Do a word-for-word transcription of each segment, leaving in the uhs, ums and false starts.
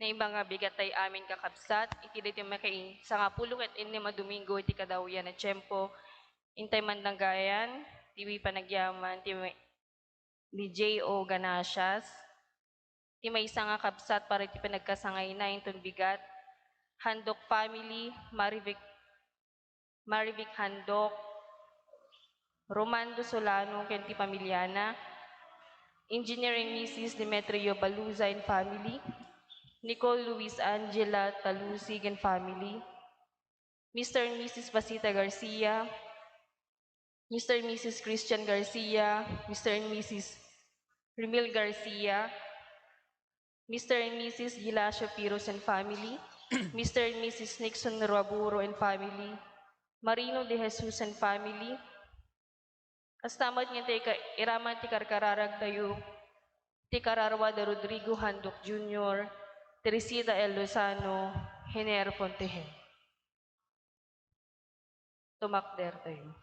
Naimbag nga bigat tay amin, kakabsat, iti daytoy makain-, sangapulo ket innem a Domingo iti kadawyan a tiempo, intay mananggayan ti panagyaman ti may-, ni J O Ganasias, ti maysa nga kabsat para iti panagkasangayna inton bigat, Handok family, Marivic, Marivic Handok, Romando Solano ken ti pamiliana, Engineer and Missus Demetrio Baluza and family, Nicole Luis Angela Talusig and family, Mister and Missus Pasita Garcia, Mister and Missus Christian Garcia, Mister and Missus Remil Garcia, Mister and Missus Gilasio Piros and family, Mister and Missus Nixon Ruaburo and family, Marino de Jesus and family, kasta met nga intay ka-, iraman ti karkararagtayo, ti kararua da Rodrigo Handok Junior, Teresita L Lozano, Hener Fontehen. Tumakder tayo.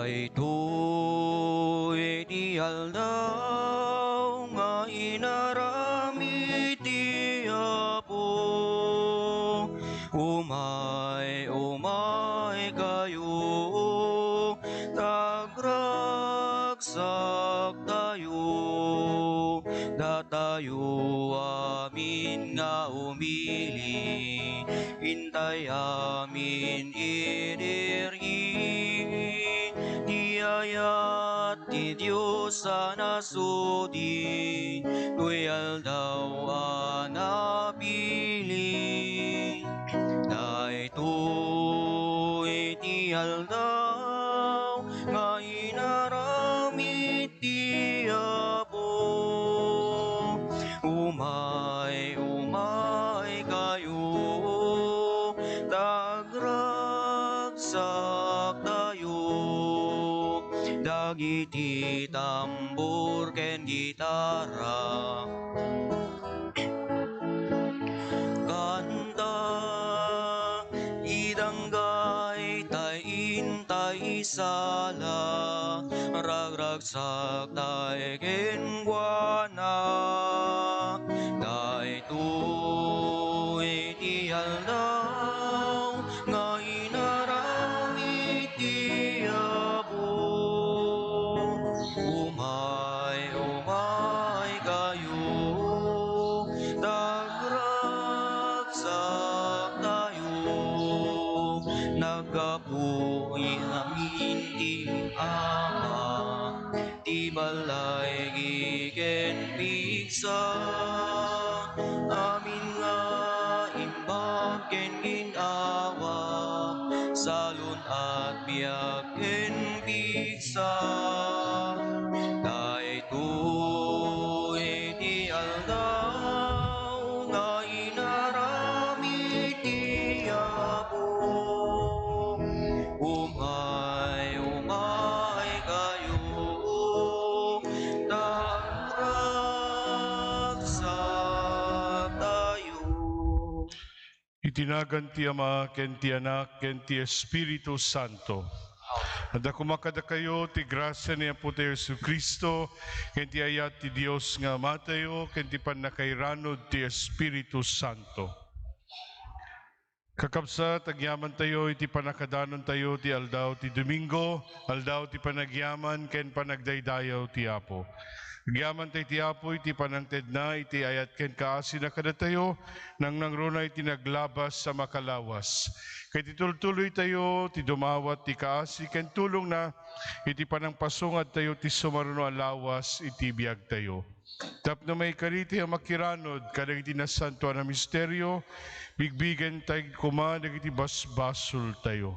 Daytoy ti aldaw nga inaramid ti Apo. Umay, umay kayo, ta agragsaktayo, datayo amin nga umili, intay amin idirgi ti ayat ti Dios a nasudi, toy aldaw a napili. Daytoy ti aldaw nga inaramid ti Apo. Umay, umay kayo, ta agragsaktayo, dagiti tambor ken gitara. Kanta, idanggay tay intay isala, ragragsak tay kenkuana. Daytoy ti aldaw nga inaramid ti Apo. Umay, umay kayo, ta agragsaktayo, naggapu amin ti Ama, ti balay ken pigsa, amin nga imbag ken gin-awa, salun-at biag ken pigsa. Daytoy ti aldaw nga inaramid ti Apo. Umay, umay kayo, ta agragsaktayo. Iti nagan ti Ama, ken ti Anak, ken ti Espiritu Santo. Adda koma kadakayo ti grasia ni Apotayo Jesu-Cristo, ken ti ayat ti Dios nga Amatayo, ken ti pannakairanud ti Espiritu Santo. Kakabsat, agyamantayo iti pannakadanontayo ti aldaw ti Domingo, aldaw ti panagyaman ken panagdaydayaw ti Apo. Agyamantayo ti Apo iti panangtedna iti ayat ken kaasina kadatayo, nangnangruna iti naglabas a makalawas. Ket itultuloytayo ti dumawat ti kaasi ken tulongna iti panangpasungadtayo ti sumaruno a lawas iti biagtayo. Tapno maikari ti makiranod kadagiti nasantoan a misterio, bigbigentayo koma dagiti basbasoltayo.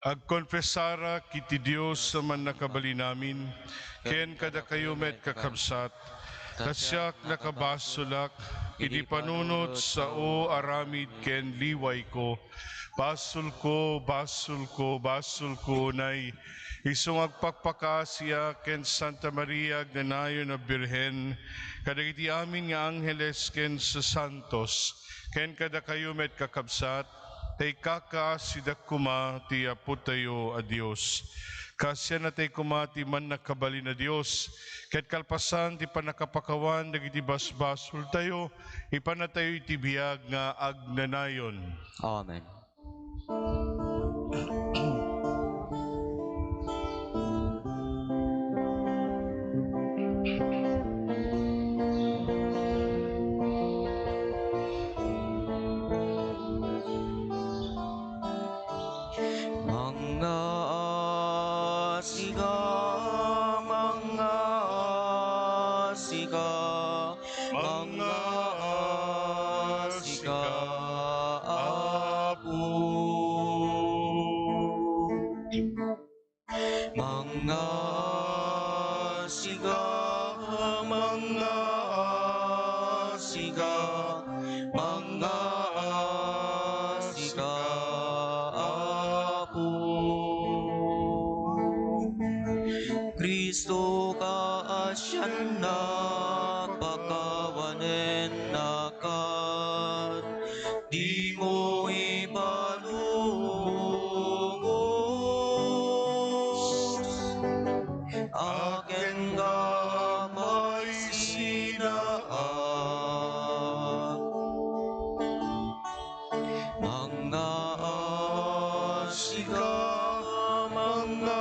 Agkonfesarak iti Dios a mannakabalinamin, ken kadakayo met, kakabsat, ta siak nakabasolak idi panunot, sao, aramid, ken liwayko. Basolko, basolko, basolko, unay Isu nga agpakpakaasiak ken Santa Maria, agnanayon a Birhen, kadagiti amin nga angheles ken sasantos, ken kadakayo met, kakabsat, ta ikakaasidak koma ti Apotayo a Dios. Kaasianna tayo koma ti mannakabalin a Dios, ket kalpasan ti pannakapakawan dagiti basbasoltayo, ipanatayo iti biag nga agnanayon. Amen. Mangngaasi ka, mangngaasi ka, mangngaasi ka, Apo. Mangngaasi ka, mangngaasi ka, mangngaasi ka, Apo. Cristo, kaasiannaka, pakawanennaka, dimo ipalubos. Akenka, maisinaak. Mangngaasi ka, mangngaasi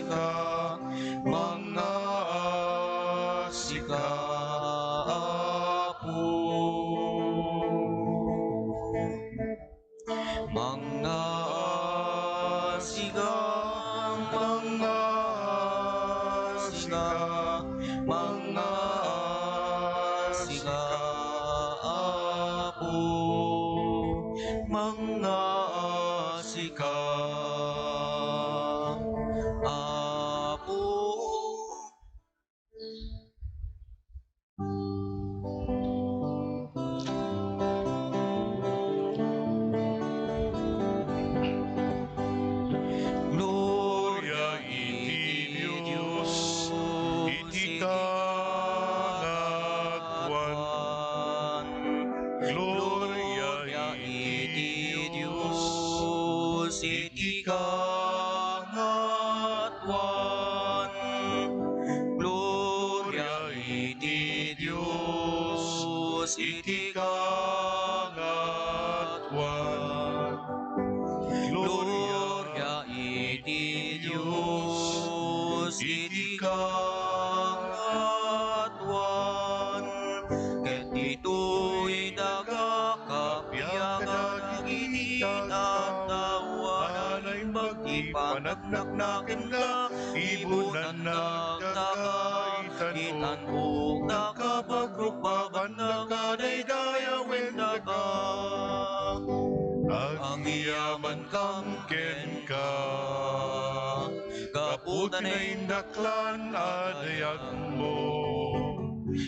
ka, mangngaasi ka, Apo. Mangngaasi ka, mangngaasi ka, mangngaasi ka, Apo, mangngaasi ka, Apo. Gloria iti Dios iti kangatoan. Gloria iti Dios iti kangatoan. Gloria iti Dios iti kangatoan. Gloria iti Dios iti kangatoan. Ket ditoy daga kapiaga dagiti tattao a naimbag ti panagna kenka, ibunanna daka, itan-ok daka, pagrukbaban daka, daydayawen daka. Agyamankam kenka, gapu ta naindaklan a dayagmo.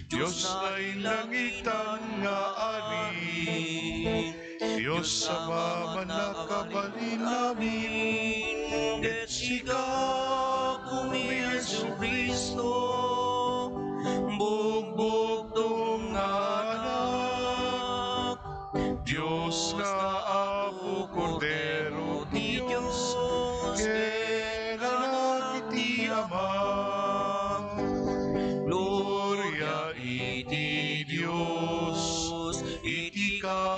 Dios nailangitan nga Ari, Dios Ama, mannakabalin amin, ket sika, Apomi Jesu-Cristo, bugbugtong nga Anak, Dios nga Apo, Kordero ti Dios, ket anak ti Ama. Gloria iti Dios iti kangatoan.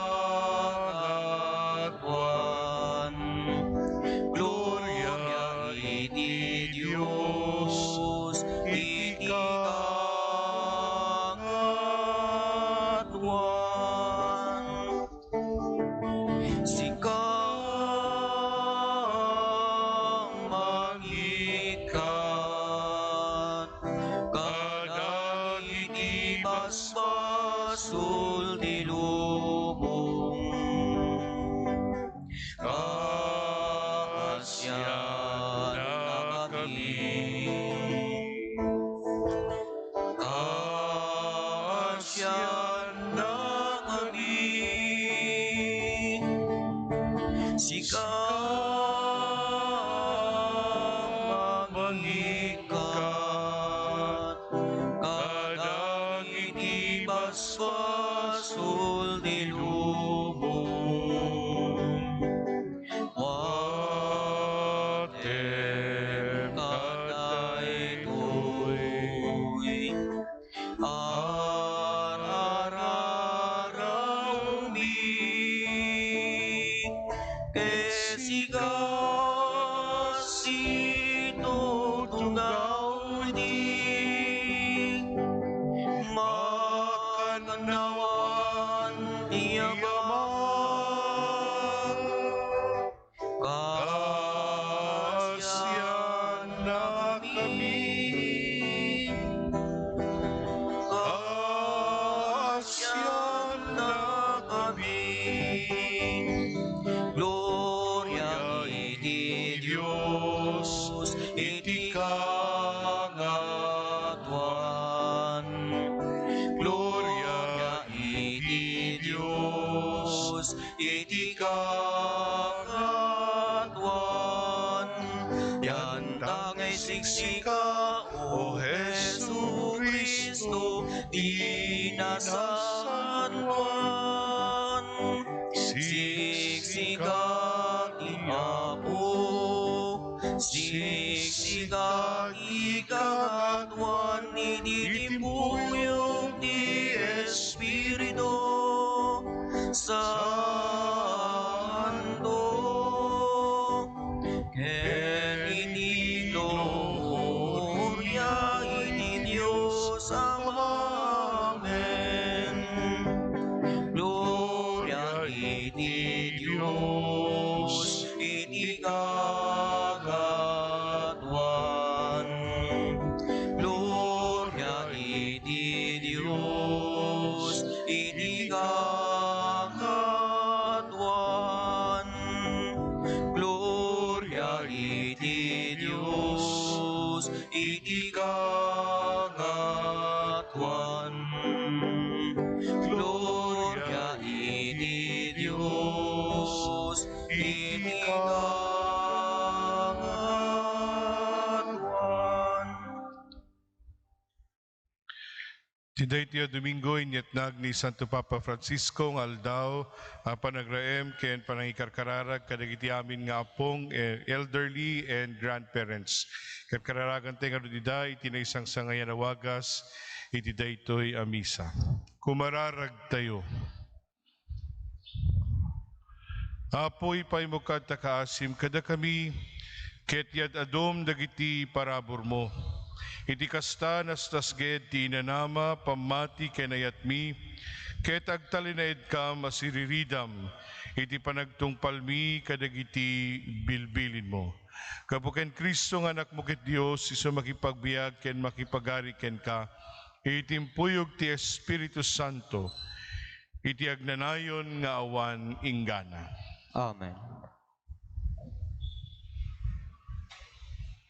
Gloria iti Dios iti kangatoan. Sika mangikkat kadagiti basbasol ti lubong. Kaasiannakami. Kaasiannakami. Sika Basbasol ti lubong, watem kadaytoy. Ar-ararawmi ket sika situtugawdi. Makannawan ti Ama. Kaasiannakami. Kaasiannakami. Gloria iti Dios iti kangatoan. Gloria iti Dios iti kangatoan. Dianta nga isiksika, O Jesu-Cristo, ti nasantoan. Siksika ti Apo, siksika ti kangatoan iti timpuyog ti Espiritu Santo. Ken iti gloria iti Dios Ama. Amen. Gloria iti Dios iti kangatoan. Gloria iti Dios iti kangatoan. Gloria iti Dios iti kangatoan. Gloria iti Dios iti kangatoan. Ti daytoy a Domingo, inyatnag ni Santo Papa Francisco nga aldaw a panagraem ken panangikarkararag kadagiti amin nga apong, eh, elderly and grandparents. Karkararagantayo ngarud ida iti naisangsangayan a wagas iti daytoy a misa. Kumararagtayo. Apo, ipaymo kad ta kaasim kadakami, ket yad-adom dagiti paraburmo. Iti kasta, nastasged ti inanama, pammati ken ayatmi, ket agtalinaedkam a siriridam iti panagtungpalmi kadagiti bilbilinmo. Gapu ken Cristo nga Anakmo ket Dios, isu makipagbiag ken makipagari kenka iti timpuyog ti Espiritu Santo, iti agnanayon nga awan inggana. Amen.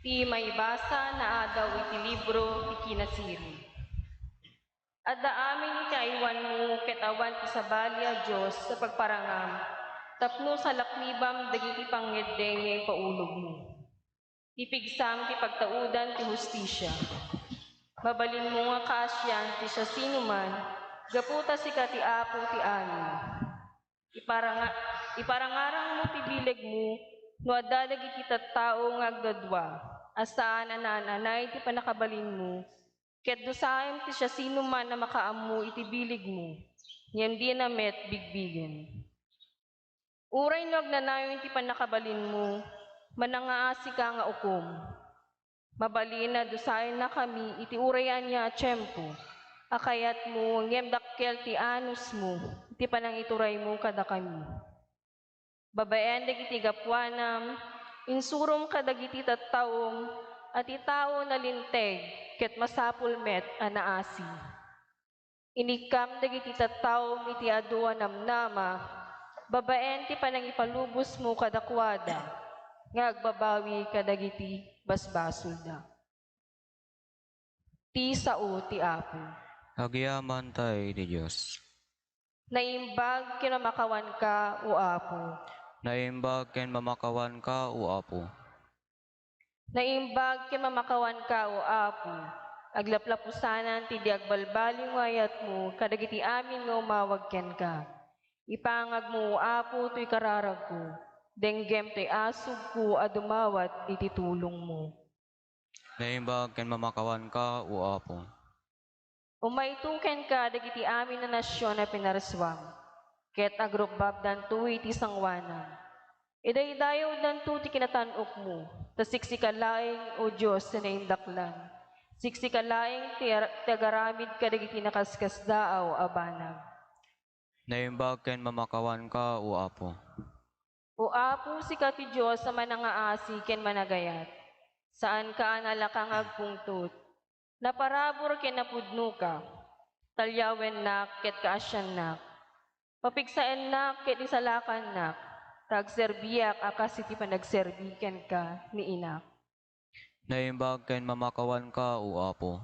Ti maibasa naadaw iti libro ti Kinasirib. Adda amin iti aywanmo ket awan ti sabali a Dios a pagparangam tapno salaknibam dagiti pangngeddeng nga impaulogmo. Ipigsam ti pagtaudan ti hustisia. Mabalinmo nga kaasian ti siasinoman, gapu ta sika ti Apo ti amin. Iparanga-, iparangarangmo ti bilegmo no adda dagiti tattao nga agdadua a saan a naan-anay ti pannakabalinmo, ket dusaem ti siasinoman a makaammo iti bilegmo, ngem dina met bigbigen. Uray no agnanayon ti pannakabalinmo, manangaasika nga ukom. Mabalin a dusaennakami iti uray ania a tiempo a kayatmo, ngem dakkel ti anusmo iti panangituraymo kadakami. Babaen dagiti gapuanam, insurom kadagiti tattaom a ti tao nalinteg ket masapul met a naasi. Inikkam dagiti tattaom iti adu a namnama babaen ti panangipalubosmo kadakuada nga agbabawi kadagiti basbasolda. Ti sao ti Apo. Agyamanta iti Dios. Naimbag ken mamakawanka, O Apo. Naimbag ken mamakawanka, O Apo. Naimbag ken mamakawanka, O Apo. Aglaplapusanan ti di agbalbaliw nga ayatmo kadagiti amin nga umawag kenka. Ipangagmo, O Apo, toy kararagko, denggem toy asugko a dumawat iti tulongmo. Naimbag ken mamakawanka, O Apo. Umayto kenka dagiti amin a nasion a pinarsuam, ket agrupbabdanto iti sangoanam. Idaydayawdanto ti kinatan-okmo, ta siksika laeng, O Dios, ti naindaklan. Siksika laeng ti ar-, ti agaramid kadagiti nakaskasdaaw a banag. Naimbag ken mamakawanka, O Apo. O Apo, sika ti Dios a manangaasi ken managayat. Saanka a nalaka nga agpungtot. Naparabur ken napudnoka. Talyawennak ket kaasiannak. Papigsaennak ket isalakannak, ta agserbiak a kas iti panagserbi kenka ni inak. Naimbag ken mamakawanka, O Apo.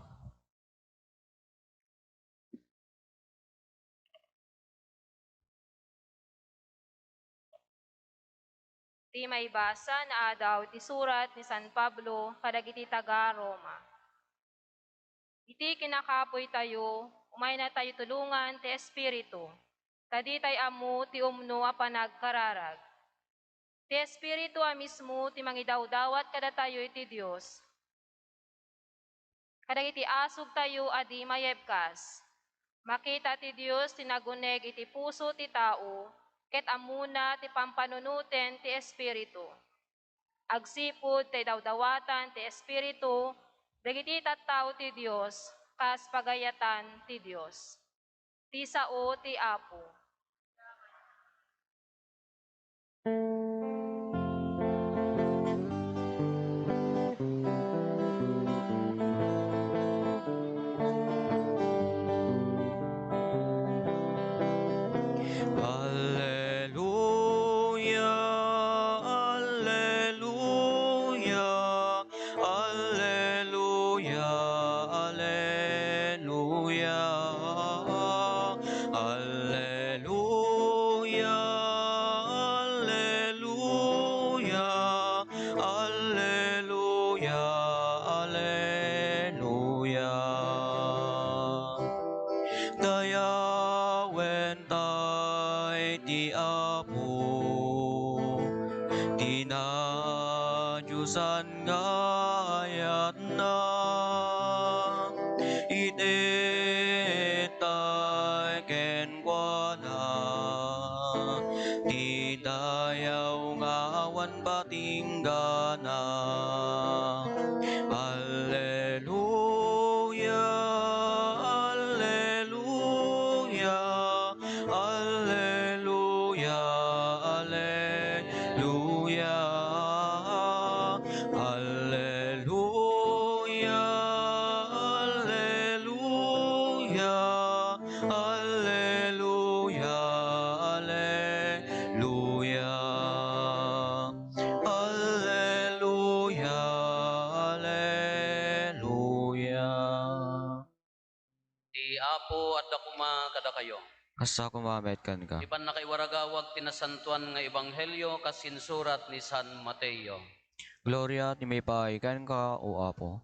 Ti maibasa nga adaw ti surat ni San Pablo kadagiti taga-Roma. Iti kinakapuy tayo, umayna tayo tulongan ti Espiritu, ta ditay ammo ti umno a panagkararag. Ti Espiritu a mismo ti mangidawdawat kadatayo iti Dios. Kadagiti asugtayo a di mayebkas. Makita ti Dios ti naguneg iti puso ti tao, ket ammona ti pampanunoten ti Espiritu. Agsipud ta idawdawatan ti Espiritu dagiti tattao ti Dios kas pagayatan ti Dios. Ti sao ti Apo. Alleluia, alleluia, alleluia, alleluia. Alleluia, alleluia, alleluia, alleluia. Dayawen tay ti Apo, ti nadiosan nga ayatna. Itedtay kenkuana ti dayaw nga awan patinggana. Alleluia, alleluia, alleluia, alleluia. Alleluia, alleluia, alleluia, alleluia. Alleluia, alleluia. Ti Apo adda koma kadakayo. Kasta koma met kenka. Ti pannakaiwaragawag ti nasantoan nga ebanghelio kas insurat ni San Mateo. Gloria ti maipaay kenka, O Apo.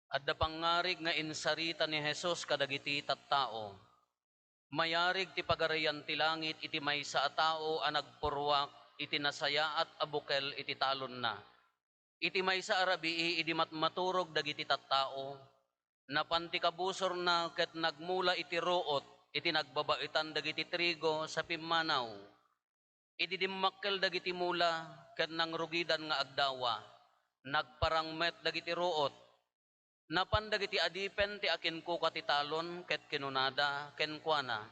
Adda pangngarig nga insarita ni Jesus kadagiti tattao. Mayarig ti Pagarian ti langit iti maysa a tao a nagpurruak iti nasayaat a bukel iti talonna. Iti maysa a rabii, idi matmaturog dagiti tattao, napan ti kabusorna ket nagmula iti ruot iti nagbabaetan dagiti trigo sa pimmanaw. Idi dimmakkel dagiti mula ket nangrugidan nga agdawa, nagparang met dagiti ruot. Napan dagiti adipen ti akinkuka ti talon ket kinunada kenkuana,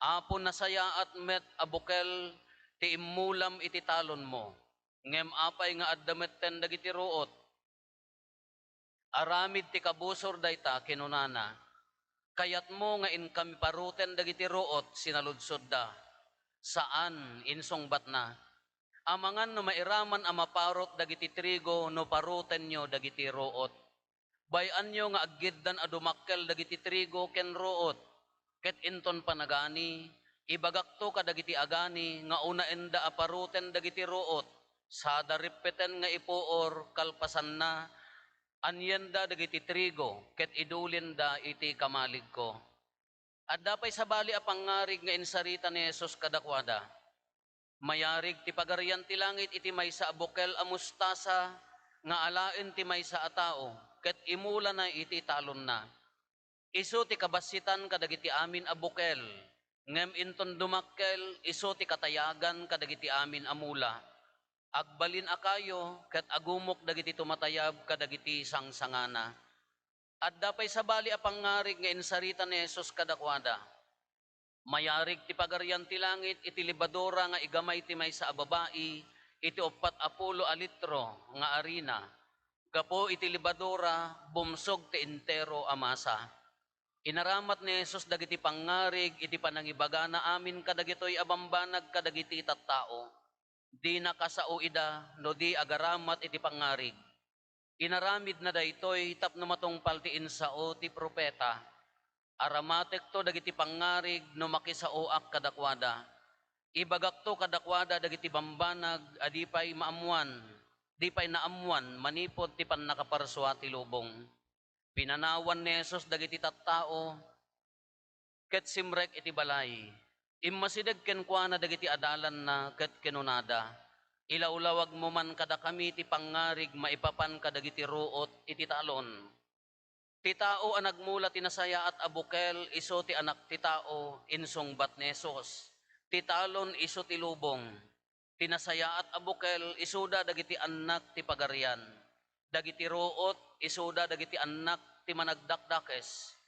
"Apo, nasayaat met a bukel ti immulam iti talonmo, ngem apay nga adda metten dagiti ruot?" "Aramid ti kabusor dayta," kinunana. "Kayatmo nga inkami paruten dagiti ruot?" sinaludsodda. "Saan," insungbatna. "Amangan no mairaman a maparut dagiti trigo no parutenyo dagiti ruot. Bay-anyo nga aggiddan a dumakkel dagiti trigo ken ruot, ket inton panagani, Ibagakto kadagiti agani nga unaenda a paruten dagiti ruot, sada rippeten nga ipuor, kalpasanna, anienda dagiti trigo, ket idulinda iti kamaligko. Adda pay sabali a pangngarig nga insarita ni Jesus kadakuada. Mayarig ti Pagarian ti Langit iti maysa a bukel a mostasa nga alaen ti maysa a tao, ket imulana iti talonna. Isu ti kabassitan kadagiti amin a bukel, ngem inton dumakkel, isu ti katayagan kadagiti amin a mula. Agbalin a kayo, ket agumok dagiti tumatayab kadagiti sangsangana. Adda pay sabali a pangngarig nga insarita ni Jesus kadakuada. Mayarig ti Pagarian ti Langit iti lebadura nga igamay ti maysa a babai iti uppat a pulo a litro nga arina. Gapu iti lebadura, bumsog ti entero a masa. Inaramat ni Jesus dagiti pangngarig iti panangibagana amin kadagitoy a bambanag kadagiti tattao. Dina kasao ida no di agaramat iti pangngarig. Inaramidna daytoy tapno matungpal ti insao ti profeta. Aramatekto dagiti pangngarig no makisaoak kadakuada. Ibagakto kadakuada dagiti bambanag a di pay maammoan, di pay naammoan manipud ti pannakaparsua ti lubong. Pinanawan ni Jesus dagiti tattao ket simrek iti balay. Immasideg kenkuana dagiti adalanna ket kinunada, "Ilawlawagmo man kadakami ti pangngarig maipapan kadagiti ruot iti talon." Ti tao a nagmula ti nasayaat a bukel isu ti Anak ti Tao, insungbat ni Jesus. Ti talon isu ti lubong. Ti nasayaat a bukel isuda dagiti annak ti Pagarian. Dagiti ruot isuda dagiti annak ti Managdakdakes.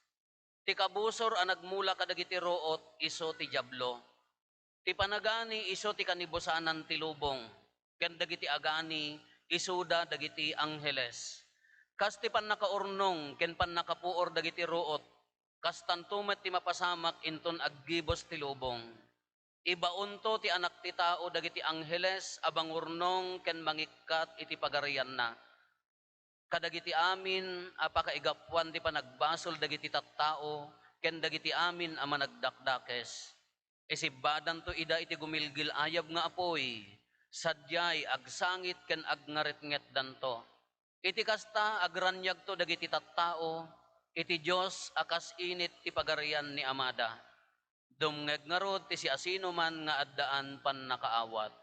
Ti kabusor a nagmula kadagiti ruot isu ti Diablo. Ti panagani isu ti kanibusanan ti lubong, ken dagiti agani isuda dagiti angheles. Kas ti pannakaurnong ken pannakapuor dagiti ruot, kastanto met ti mapasamak inton aggibus ti lubong. Ibaonto ti Anak ti Tao dagiti angheles a mangurnong ken mangikkat iti pagarianna kadagiti amin a pakaigapuan ti panagbasol dagiti tattao ken dagiti amin a managdakdakes. Isibbadanto ida iti gumilgil-ayab nga apuy, sadiay agsangit ken agngaretngetdanto. Iti kasta, agraniagto dagiti tattao iti Dios a kas init ti Pagarian ni Amada. Dumngeg ngarud ti siasinoman nga addaan pannakaawat.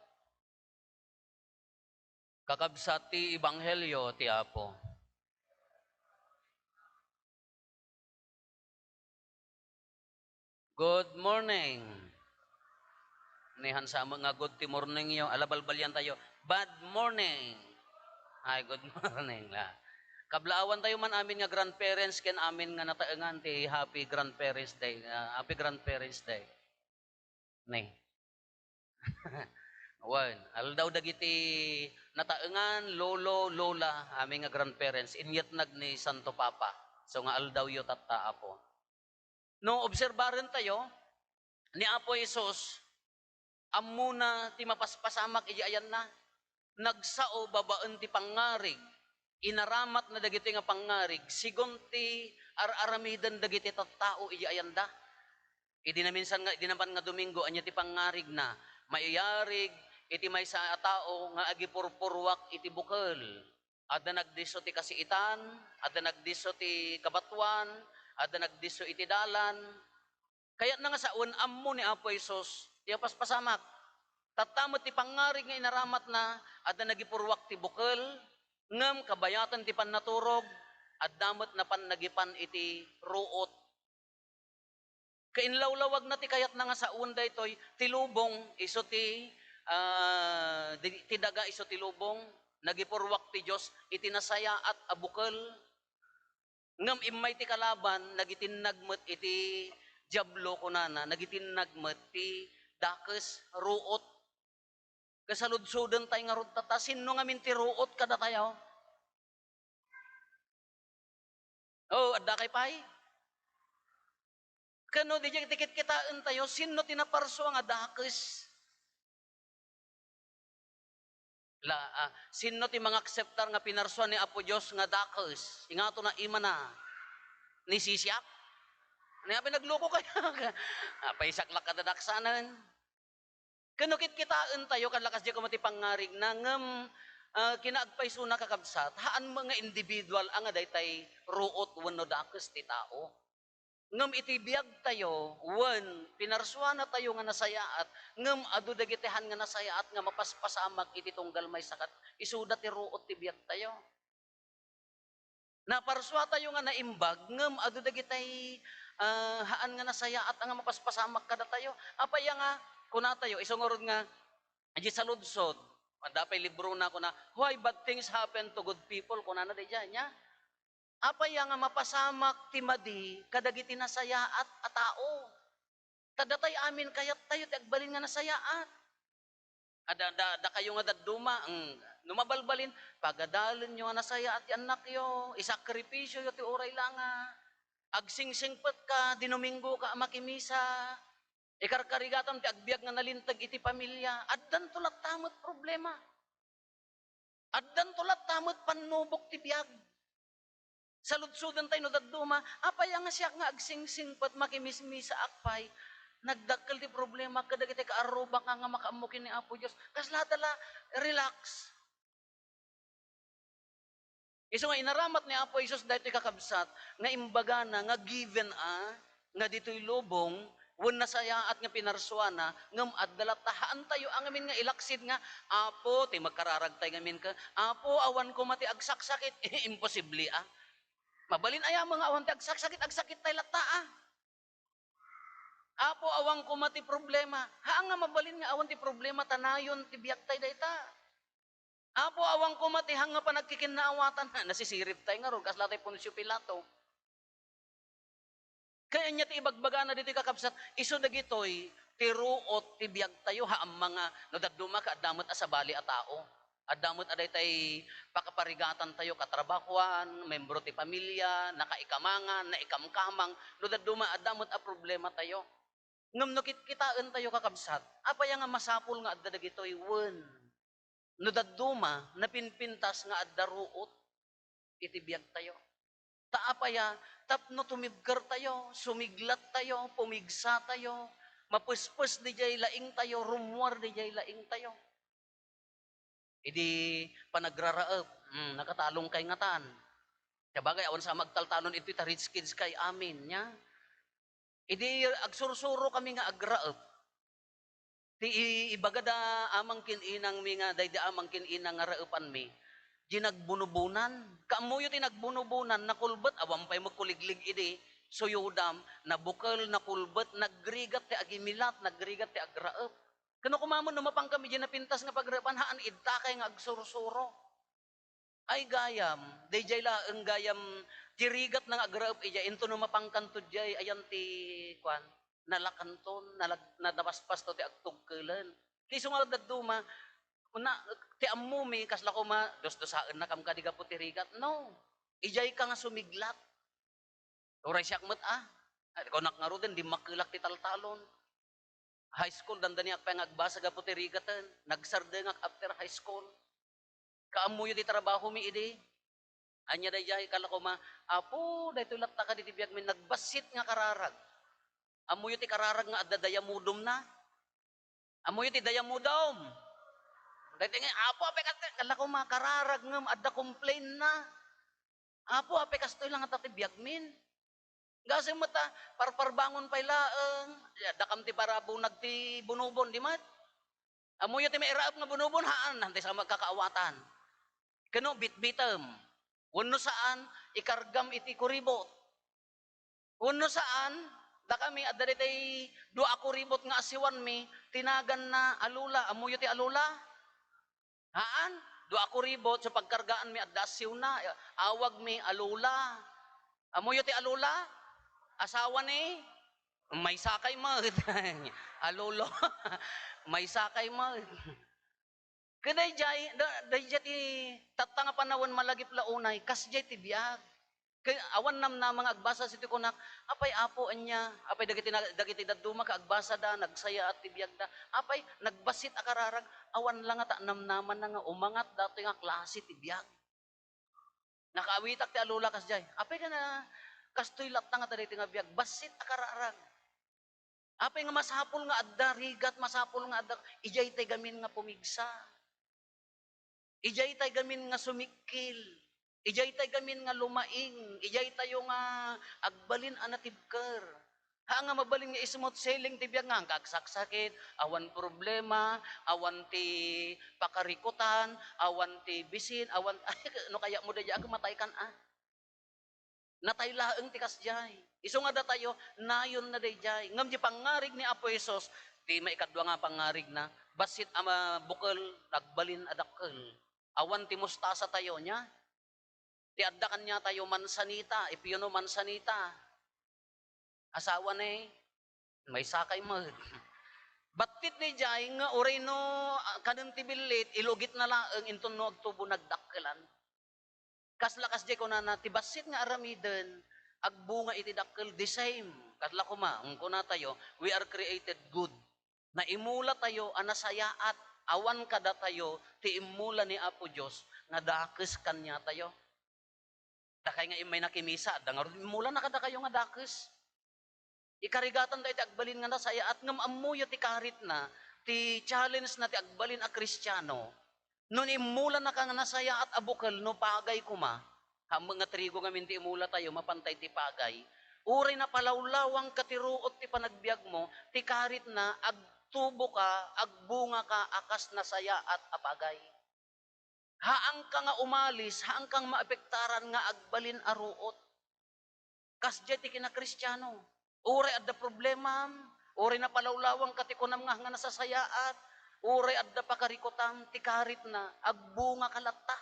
Kakabsat ti ebanghelio ti Apo. Good morning. Ni hansa met nga good ti morningyo. Ala, balbaliantayo. Bad morning. Ay, good morning la. Kablaawantayo man amin nga grandparents ken amin nga nataengan ti happy grandparents day. Ah, happy grandparents day. Ni. Wen, aldaw dagiti nataengan, lolo, lola, amin nga grandparents, inyatnag ni Santo Papa. So nga aldawyo tatta, Apo. No obserbarentayo, ni Apo Jesus, ammona ti mapaspasamak iti ayanna. Nagsao babaen ti pangngarig. Inaramatna dagitoy nga pangngarig, sigun ti ar-aramiden dagiti tattao iti ayanda. Idi naminsan nga, idi napan nga Domingo, ania ti pangngarigna? Maiyarig iti maysa a tao nga agipurpuruak iti bukel. Adda nagdisso ti kasiitan, adda nagdisso ti kabatoan, adda nagdisso iti dalan. Kayatna nga sawen, ammo ni Apo Jesus ti apaspasamak. Tatta met ti pangngarig nga inaramatna, adda nagipurruak ti bukel, ngem kabayaten ti pannaturog, adda met napan nagipan iti ruot. Kainlawlawagna ti kayatna nga sawen daytoy, ti lubong isu ti, ah, di-, ti daga isu ti lubong, nagipurruak ti Dios iti nasayaat a bukel. Ngem immay ti kalaban, nagitinnag met iti Diablo, kunana, nagitinnag met ti dakes, ruot. Kasaludsodentayo ngarud tatta, sinno ngamin ti ruot kadatayo? Oh, adda kay pay? Ken no, diay ti kitkitaentayo, sinno ti naparsua nga dakes? La, ah, sinno ti mangakseptar nga pinarsua ni Apo Dios nga dakes? Ingato na imana? Ni sisiak? Apay nagluko kayo? Apay saklak a dadaksanen. Ken no kitkitaentayo, kalakas di koma ti pangngarigna, ngem, ah, kinaagpaysona, kakabsat, haan met nga individual a nga daytay ruot wenno dakes ti tao. Ngem iti biagtayo, wen pinarsuanatayo nga nasayaat, ngem adu dagiti haan nga nasayaat nga mapaspasamak iti tunggal maysa ket isuda ti ruot ti biagtayo. Naparsuatayo nga naimbag, ngem adu dagitay, ah, haan nga nasayaat a nga mapaspasamak kadatayo. Apay a nga kunatayo, isu ngarud nga, idiay saludsod, adda pay librona kuna, "Why bad things happen to good people?" kunana daydiay, nia? Apay a nga mapasamak ti madi kadagiti nasayaat a tao? Ta datay amin kayattayo ti agbalin nga nasayaat. Ada, da, dakayo nga dadduma, mm, no mabalbalin, pagadalenyo nga nasayaat ti annakyo, isakripisioyo ti uray la nga agsingsipetka, dinuminggoka a makimisa, ikarkarigatam ti agbiag nga nalinteg iti pamilia, addanto latta met problema. Addanto latta met pannubok ti biag. Saludsodentayo no dadduma, apay a nga siak nga agsingsingpet, makimismisaak pay, nagdakkel ti problema kadagiti kaarrubak nga, nga makaammo ken ni Apo Dios. Kasla dala, relax. Isu nga inaramat ni Apo Jesus daytoy, kakabsat, nga imbagana nga given a, nga ditoy lubong, wen nasayaat nga pinarsuana, ngem adda latta, haantayo a ngamin nga ilaksid nga, "Apo, ti magkararagtay ngamin ka, Apo, awan koma ti agsaksakit." Imposible a. Mabalin aya nga awan ti agsaksakit, agsakittay latta a. "Apo, awan koma ti problema." Haan nga mabalin nga awan ti problema, ta nayon ti biagtay dayta. "Apo, awan koma ti haan nga panagkikinnaawatan." Nasisiribtay ngarud, kasla tay Poncio Pilato. Kaya ania ti ibagbagana ditoy, kakabsat, isu dagitoy ti ruot ti biagtayo, haan nga no dadduma ket adda met a sabali a tao. Adda met a daytay pakaparigatantayo, katrabahoan, membro ti pamilia, nakaikamangan, naikamkamang, no dadduma adda met a problematayo. Ngem no kitkitaentayo, kakabsat, apay a nga masapul nga adda dagitoy? Wen, no dadduma, napinpintas nga adda ruot iti biagtayo. Ta apay a, tapno tumibkertayo, sumiglattayo, pumigsatayo, mapespes didiay laingtayo, rummuar didiay laingtayo. Idi panagraraep, hmm, nakatalongkay ngatan. Sabagay, awan sa magtaltalon iti ta rich kids kay amin, nia? Idi agsursurokami nga agraep, ti i-, ibagada amang ken inangmi nga daydi amang ken inang nga raepanmi, di nagbunubonan. Kaammoyo ti nagbunubonan, nakulbet, awan pay met kuliglig idi, suyodam, nabukel, nakulbet, nagrigat ti agimilat, nagrigat ti agraep. Ken no kumamen no mapangkami diay napintas nga pagraepan, haan idtakay nga agsursuro. Ay gayam, daydiay laeng gayam ti rigatna nga agraep idiay, intono mapangkanto diay, ayan ti kuan, nalakanton, nalag-, nadapaspasto ti agtugkelen. Ti isu nga dadduma, na, ti ammomi, kasla koma, dusdusaennakam kadi gapu ti rigat? No. Idiayka nga sumiglat. Uray siak met a. Ay, kunak ngaruden, dimmakkelak ti taltalon. High school, dandaniak pay nga agbasa gapu ti rigaten. Nagsardengak after high school. Kaammoyo ti trabahomi idi. Ania daydiay, kala koma, "Apo, daytoy latta kadi ti biagmi, nagbassit nga kararag." Ammoyo ti kararag nga adda diamodomna? Ammoyo ti diamodom? Daytoy nga, "Apo, apay kastoy?" Kala koma, kararag ngem adda complainna. "Apo, apay kastoy la ngata ti biagmin?" Gasem met a, parparbangon pay laeng, ya, dakam ti parabunag ti bunubon, di met? Ammoyo ti mairaep nga bunubon, haan, haan ti sa magkakaawatan. Ken no, bitbitem. Wenno saan, ikargam iti kuribot. Wenno saan, dakami, adda daytay dua a kuribot nga asiwanmi, ti naganna Alola. Ammoyo ti Alola? Haan, dua a kuribot, so pagkargaanmi, adda asiwna, awagmi Alola. Ammoyo ti Alola? Asawa ni Maysakay met. Alolo. Maysakay met. Ket daydiay, da-, daydiay ti tatta nga panawen malagip la unay, kasdiay ti biag. Ket awan namnama nga agbasa siti kunak, "Apay, Apo, ania? Apay dagiti na-, dagiti dadduma ket agbasada, nagsayaat ti biagda. Apay, nagbassit a kararag, awan la ngata namnamana nga umangat datoy nga klase ti biag." Nakaawitak ti Alola kasdiay. "Apay ket na, Kastoy latta nga daytoy nga biag, bassit a kararag. Apay nga masapul nga adda rigat, masapul nga adda, idiay tay gamin nga pumigsa. Idiay tay gamin nga sumikkil. Idiay tay gamin nga lumaing. Idiay tayo nga agbalin a natibker. Ha nga mabalin nga smooth sailing ti biag nga, agsaksakit, awan problema, awan ti pakarikutan, awan ti bisin, awan, ay, no kaya mo da diak, matay kan, ah. Natay laeng ti kasdiay. Isu nga datayo, nayon na daydiay. Ngem di pangngarig ni Apo Jesus, ti maikadua nga pangngarigna, bassit a mabukel, agbalin a dakkel. Awan ti mustasa tayo, nia? Ti adda kaniatayo, mansanita, if you know mansanita. Asawa ni, may sakay met. Battit daydiay nga uray no, ah, kanen ti billit, ilugitna laeng inton no agtubo nagdakkelan. Kasla kasdiay kunana, ti bassit nga aramiden, agbunga iti dakkel, the same. Kasla koma, mm, kunatayo, we are created good. Naimula tayo a nasayaat, awan kadatayo ti immula ni Apo Dios nga dakes kaniatayo. Dakay nga immay nakimisa, adda ngarud immulana kadakayo nga dakes. Ikarigatan da iti agbalin nga nasayaat, ngem ammoyo ti karitna, ti challenge na ti agbalin a Kristiano. No immulannaka nga nasayaat a bukel, no pagay koma, hammo nga trigo ngamin ti imula tayo, mapantay ti pagay. Uray napalawlawangka ti ruot ti panagbiagmo, ti karitna, agtuboka, agbungaka a kas nasayaat a pagay. Haanka nga umalis, haanka nga maapektaran nga agbalin a ruot. Kasdiay ti kinakristiano. Uray adda problemam, uray napalawlawangka ti kunam nga, nga nasasayaat, uray adda pakarikutam, ti karitna, agbungaka latta.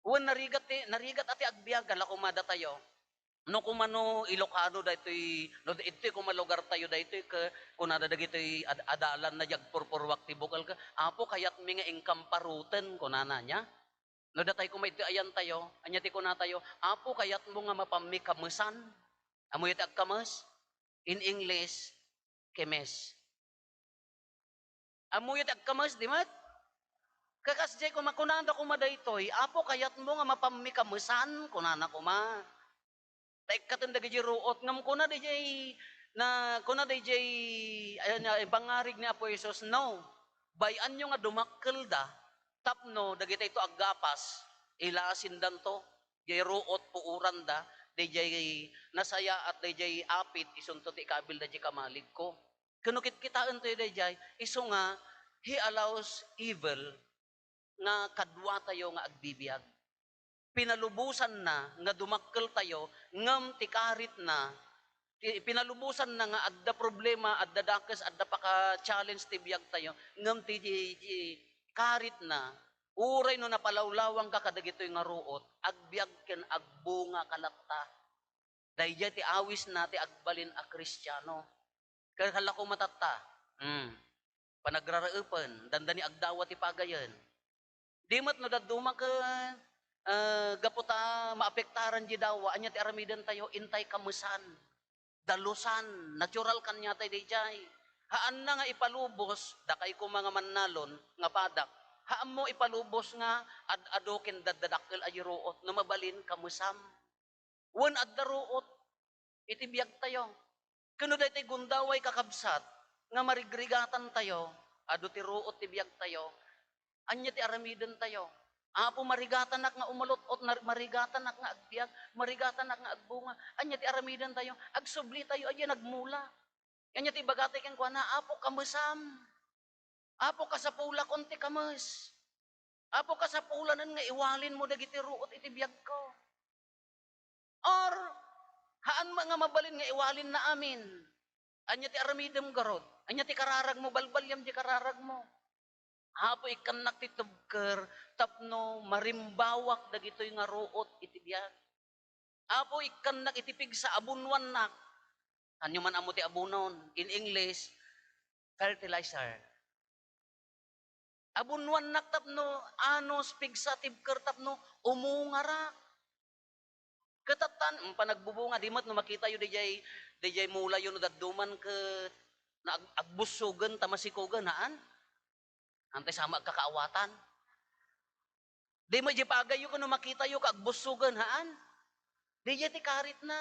Wen narigat ti, narigat a ti agbiag, ala koma datayo. No koma no Ilocano daytoy, no daytoy koma lugar tayo daytoy, ke, kunada dagitoy ad-, adalan na di agpurpurruak ti bukel, ke, "Apo, kayatmi nga inkam paruten," kunana, nia? No datay koma iti ayan tayo, ania ti kunatayo, "Apo, kayatmo nga mapammi kamesan?" Ammoyo ti agkames? In English, kemes. Ammoyo ti agkames, di met? Kakasdiay koma, kunada koma daytoy, "Apo, kayatmo nga mapammi kamesan?" kunana koma. Ta ikkaten dagiti ruot, ngem kuna daydiay, na, kuna daydiay, ayan, ah, pangngarig ni Apo Jesus, "No, bay-anyo nga dumakkelda tapno dagitayto aggapas, ilasindanto, diay ruot, puoranda, daydiay nasayaat, daydiay apit, isunto ti ikabilda diay kamaligko." Ken no kitkitaentayo daydiay, isu nga, He allows evil nga kaduatayo nga agbibiag. Pinalubosanna nga dumakkeltayo, ngem ti karitna, ti, pinalubosanna nga adda problema, adda dakes, adda paka-challenge ti biagtayo, ngem ti, ti, ti karitna, uray no napalawlawangka kadagitoy nga ruot, agbiag ken agbungaka latta. Daydiay ti awisna ti agbalin a Kristiano. Ket kalla koma tatta, hmm, panagraraepen, dandani agdawa ti pagayen. Di met no dadduma ket, eh, gapu ta maapektaran diay dawa, ania ti aramidentayo? Intay kamesan, dalusan, natural kaniatay daydiay. Haanna nga ipalubos, dakay koma nga mannalon nga padak, haanmo ipalubos nga ad-adu ken daddadakkel a ruot, no mabalin, kamesam. Wen adda ruot iti biagtayo. Ken no daytoy gundaway, kakabsat, nga marigrigatantayo, adu ti ruot ti biagtayo, ania ti aramidentayo? "Apo, marigatanak nga umalot-ot, nar-, marigatanak nga agbiag, marigatanak nga agbunga." Ania ti aramidentayo? Agsublitayo a diay nagmula. Ania ti ibagatayo kenkuana? "Apo, kamesam. Apo, kasapulakon ti kames. Apo, kasapulanen nga iwalinmo dagiti ruot iti biagko." Or, haan met nga mabalin nga iwalinna amin. Ania ti aramidem garud? Ania ti kararagmo? Balbaliam ti kararagmo. "Apo, ikkannak ti tubker tapno marimbawak dagitoy nga ruot iti biag. Apo, ikkannak iti pigsa, abunwannak." Anyo man ammo ti abunon? In English, fertilizer. Abunwannak tapno anus, pigsa, tibker tapno umungarak. Ket tattan, mm, panagbubunga, di met no makitayo daydiay, daydiay mulayo no dadduman ket na ag-, agbussogen ta masikogen, haan? Antay sama agkakaawatan. Di met diay pagayyo ket no makitayo ket agbussogen, haan? Didiay ti karitna.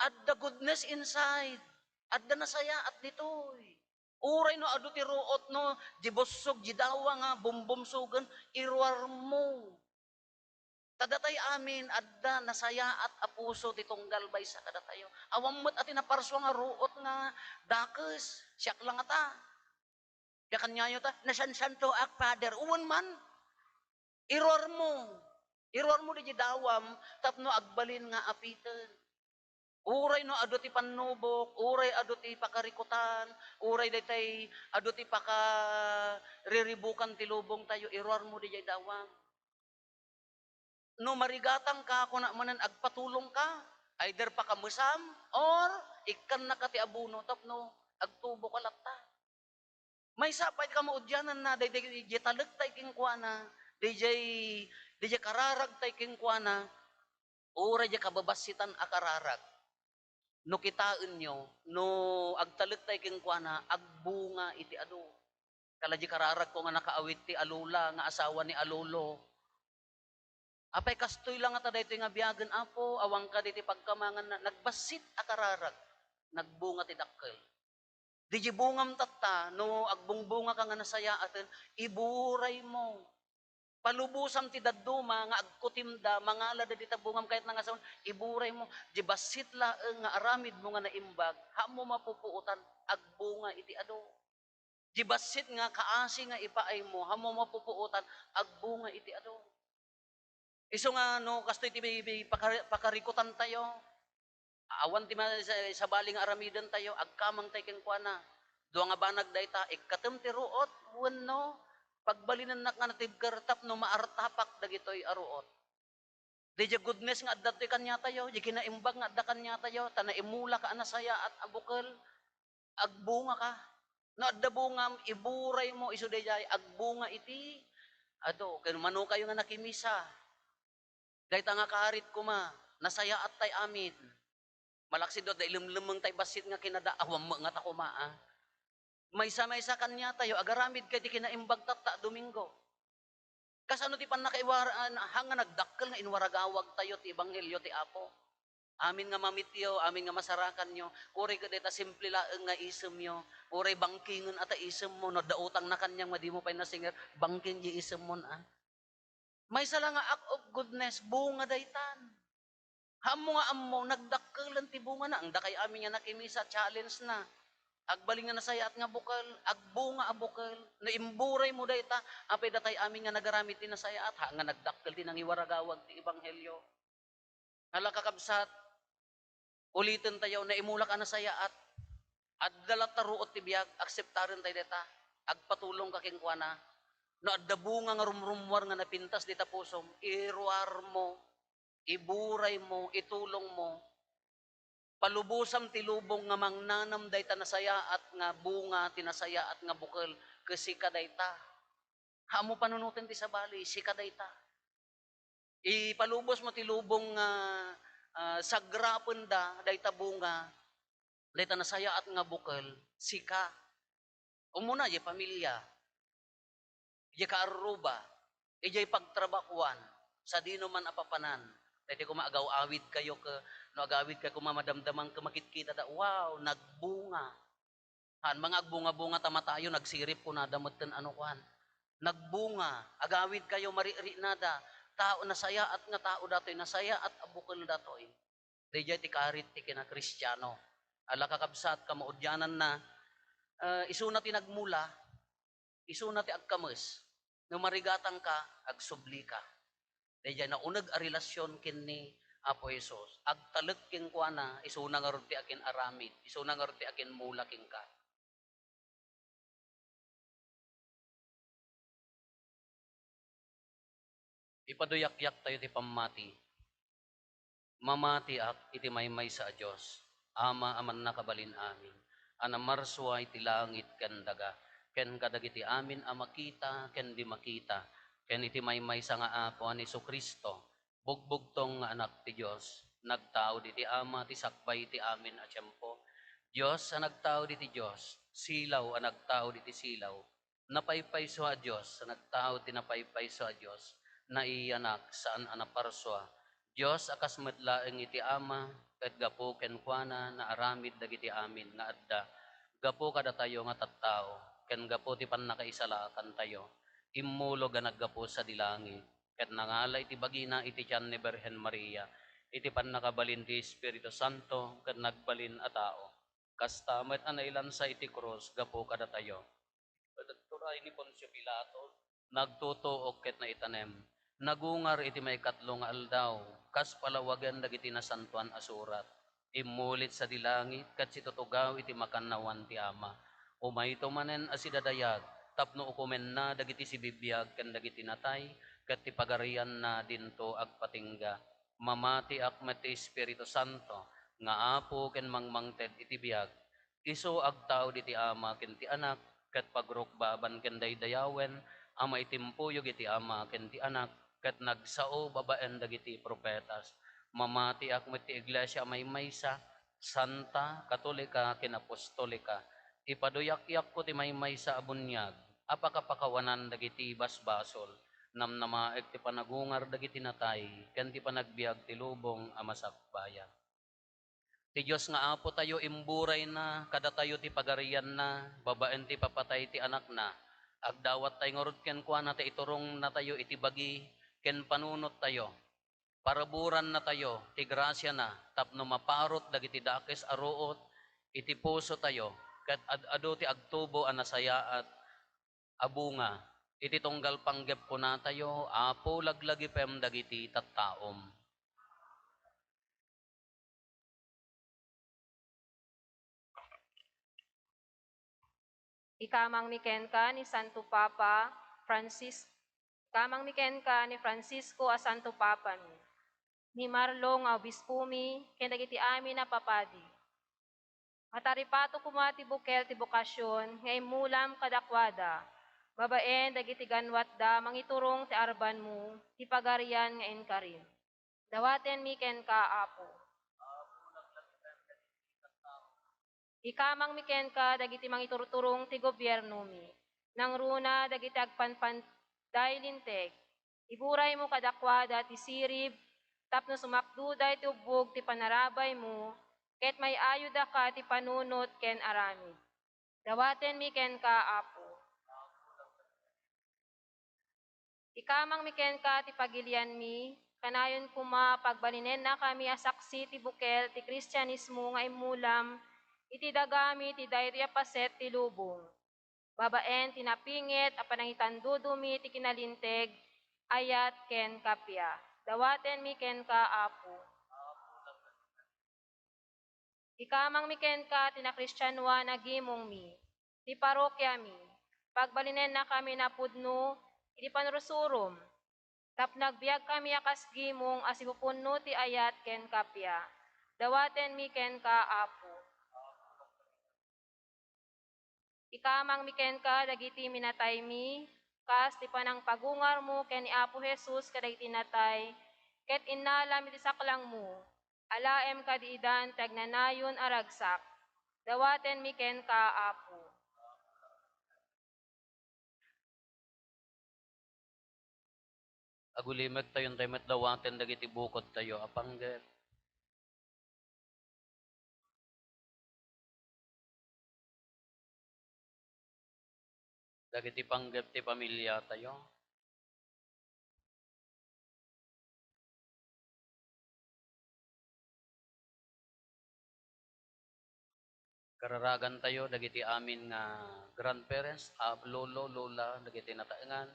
Adda goodness inside. Adda nasayaat ditoy. Uray no adu ti ruot no, di bussog, di dawa nga bumbumsogen, iruarmo. Ta datay amin, adda nasayaat a puso ti tunggal maysa kadatayo. Awan met a ti naparsua nga ruot nga dakes, siak la ngata. Ti kaniayo ta, "Nasansantoak, Father." Wen man, iruarmo. Iruarmo diay dawam tapno agbalin nga apiten. Uray no adu ti pannubok, uray adu ti pakarikutan, uray daytay adu ti pakariribukan ti lubongtayo, iruarmo diay dawam. No marigatangka, kuna manen, agpatulongka, either pakamesam or ikkannaka ti abono tapno agtuboka latta. Maysa pay ti kamaudiananna, daydiay, daydiay talek tay kenkuana, daydiay, daydiay kararag tay kenkuana, uray diay kababassitan a kararag. No kitaenyo, no agtalek tay kenkuana, agbunga iti adu. Kala di kararagko nga nakaawit ti alula nga asawa ni alolo. Apay kastoy la ngata daytoy nga biagen, Apo, awan kadi ti pagkamanganna, nagbassit a kararag, nagbunga ti dakkel. Diay bungam tatta, no agbungbungaka nga nasayaaten, iburaymo. Palubosam ti dadduma nga agkutimda, mangalada dita bungam ket nangasawen, iburaymo. Diay bassit laeng nga aramidmo nga naimbag, haanmo mapupuotan, agbunga iti adu. Diay bassit nga kaasi nga ipaaymo, haanmo mapupuotan, agbunga iti adu. Isu nga no kastoy ti bi-, bi-, pakari-, pakarikutantayo, awan ti ma-, sa-, sabali nga aramidentayo, agkamangtay kenkuana. Dua nga banag dayta, ikkatem ti ruot wenno pagbalinennak nga natibker tapno maartapak dagitoy a ruot. Diay goodness nga adda toy kaniatayo, diay kinaimbag nga adda kaniatayo, ta naimulaka a nasayaat a bukel, agbungaka. No adda bungam, iburaymo isu daydiay, agbunga iti adu. Ken mano kayo nga nakimisa, dayta nga karit koma, nasayaat tay amin. Malaksid no adda ilemlemmeng tay bassit nga kinada, awan met ngata koma, a. Maysa-maysa kaniatayo, agaramid kay ti kinaimbag tatta a Domingo. Kasano ti pannakaiwar-, a, haan nga nagdakkel nga inwaragawagtayo ti ebanghelio ti Apo? Amin nga mamityo, amin nga masarakanyo, uray ket dayta simple laeng nga isemyo, uray bangkingen a ta isemmo, no adda utangna kaniam nga dimo pay nasinger, bangking diay isemmon, a. Maysa la nga act of goodness, bunga daytan. Haanmo nga ammo, nagdakkelen ti bungana. Ang dakay amin nga nakimisa, challenge na. Agbalin nga nasayaat nga bukel, agbunga a bukel. No imburaymo dayta, apay datay amin nga nagaramid ti nasayaat, haan nga nagdakkel ti nangiwaragawag ti ebanghelio. Ala, kakabsat, ulitentayo, naimulak a nasayaat. Adda latta ruot ti biag, akseptarentayo dayta. Agpatulongka kenkuana. No adda bunga nga rumrummuar nga napintas dita pusom, iruarmo, iburaymo, itulongmo. Palubosam ti lubong nga mangnanam dayta nasayaat nga bunga, ti nasayaat nga bukel, ket sika dayta. Haanmo panunoten ti sabali, sika dayta. Ipalubosmo ti lubong nga, ah, sagrapenda dayta bunga, dayta nasayaat nga bukel, sika. Umuna, diay pamilia, diay kaarruba, idiay pagtrabahoan, sadino man a papanan. Daytoy koma agaw-awidkayo ket, no agawidkayo koma madamdamang ket makitkitada, wow, nagbunga. Haan, mga agbunga-bunga ta matayo, nagsirip kunada metten ano kuan. Nagbunga, agawidkayo, mariknada, tao, nasayaat nga tao datoy, nasayaat a bukel datoy. Daydiay ti karit ti kinakristiano. Ala, kakabsat, kamaudiananna, eh, isuna ti nagmula, isuna ti agkames. No marigatangka, agsublika. Daydiay nauneg a relasyon ken ni Apo Jesus. Agtalek kenkuana, isuna ngarud ti akin-aramid, isuna ngarud ti akin-mula kenka. Ipaduyakyak tayo ti pammati. Mamatiak iti maymaysa a Dios, Ama a mannakabalin amin, a namarsua iti langit ken daga, ken kadagiti amin a makita ken di makita, ken iti maymaysa nga Apo a ni Jesu-Cristo, bugbugtong nga Anak ti Dios, nagtaud iti Ama ti sakbay iti amin a tiempo. Dios a nagtaud iti Dios, silaw a nagtaud iti silaw, napaypayso a Dios a nagtaud ti napaypayso a Dios, naiyanak, saan a naparsua, Dios a kas met laeng iti Ama, ket gapu kenkuana naaramid dagiti amin nga adda. Gapu kadatayo nga tattao, ken gapu ti pannakaisalakantayo, immulog a naggapu sadi langit, ket nangala iti bagina iti tian ni Birhen Maria, iti pannakabalin ti Espiritu Santo, ket nagbalin a tao. Kasta met a nailansa iti krus gapu kadatayo. Ket ituray ni Poncio Pilato, nagtutuok ket naitanem. Nagungar iti maikatlo nga aldaw, kas palawagen dagiti Nasantoan a Surat. Immulit sadi langit ket situtugaw iti makannawan ti Ama. Umayto manen a sidadayag tapno ukomenna dagiti sibibiag ken dagiti natay, ket ti pagarianna dinto agpatingga. Mamatiak met ti Espiritu Santo nga Apo ken mangmangted iti biag. Isu agtaud iti Ama ken ti Anak, ket pagrukbaban ken daydayawen a maitimpuyog iti Ama ken ti Anak, ket nagsao babaen dagiti profetas. Mamatiak met ti iglesia a maymaysa, santa, katolika, ken apostolika. Ipaduyakyakko ti maymaysa a buniag a pakapakawanan dagiti basbasol. Namnamaek ti panagungar dagiti natay ken ti panagbiag ti lubong a masakbayan. Ti Dios nga Apo tayo, imburayna kadatayo ti pagarianna babaen ti ipapatay ti Anakna. Agdawattayo ngarud kenkuana ta iturongnatayo iti bagi ken panunottayo. Paraburannatayo ti grasiana tapno maparut dagiti dakes a ruot iti pusotayo, ket ad-adu ti agtubo a nasayaat a bunga. Iti tunggal panggep kunatayo, Apo, laglagipem dagiti tattaom. Ikamangmi kenka ni Santo Papa Francis-, ikamangmi kenka ni Francisco a Santo Papami, ni Marlo nga Obispomi, ken dagiti amin a papadi. Mataripato koma ti bukel ti bokasion nga immulam kadakuada, babaen dagiti ganwatda mangiturong ti arbanmo, ti pagarian nga inkarim. Dawatenmi kenka, Apo. Ikamangmi kenka dagiti mangiturturong ti gobiernomi, nangruna dagiti agpanpanday linteg. Iburaymo kadakuada ti sirib tapno sumakduda iti ubbog ti panarabaymo, ket may-ayodaka ti panunot ken aramid. Dawatenmi kenka, Apo. Ikamangmi kenka ti pagilianmi, kanayon koma pagbalinennakami a saksi ti bukel ti Kristianismo nga immulam iti dagami ti daytoy a paset ti lubong. Babaen ti napinget a panangitandudomi ti kinalinteg, ayat ken kappia. Dawatenmi kenka, Apo. Ikamangmi kenka ti nakristianoan a gimongmi, ti parokiami. Pagbalinennakami a pudno iti panurusurom, tapno agbiagkami a kas gimong a sipupunno ti ayat ken kappia. Dawatenmi kenka, Apo. Ikamangmi kenka dagiti minataymi, kas ti panangpagungarmo ken ni Apo Jesus kadagiti natay, ket innalam iti saklangmo. Alaem kadi idan ti agnanayon a ragsak. Dawatenmi kenka, Apo. Agulimektayon tayo met dawaten dagiti bukodtayo a panggep. Dagiti panggep ti pamiliatayo. Kararagantayo dagiti amin nga grandparents, a, lolo, lola, dagiti nataengan.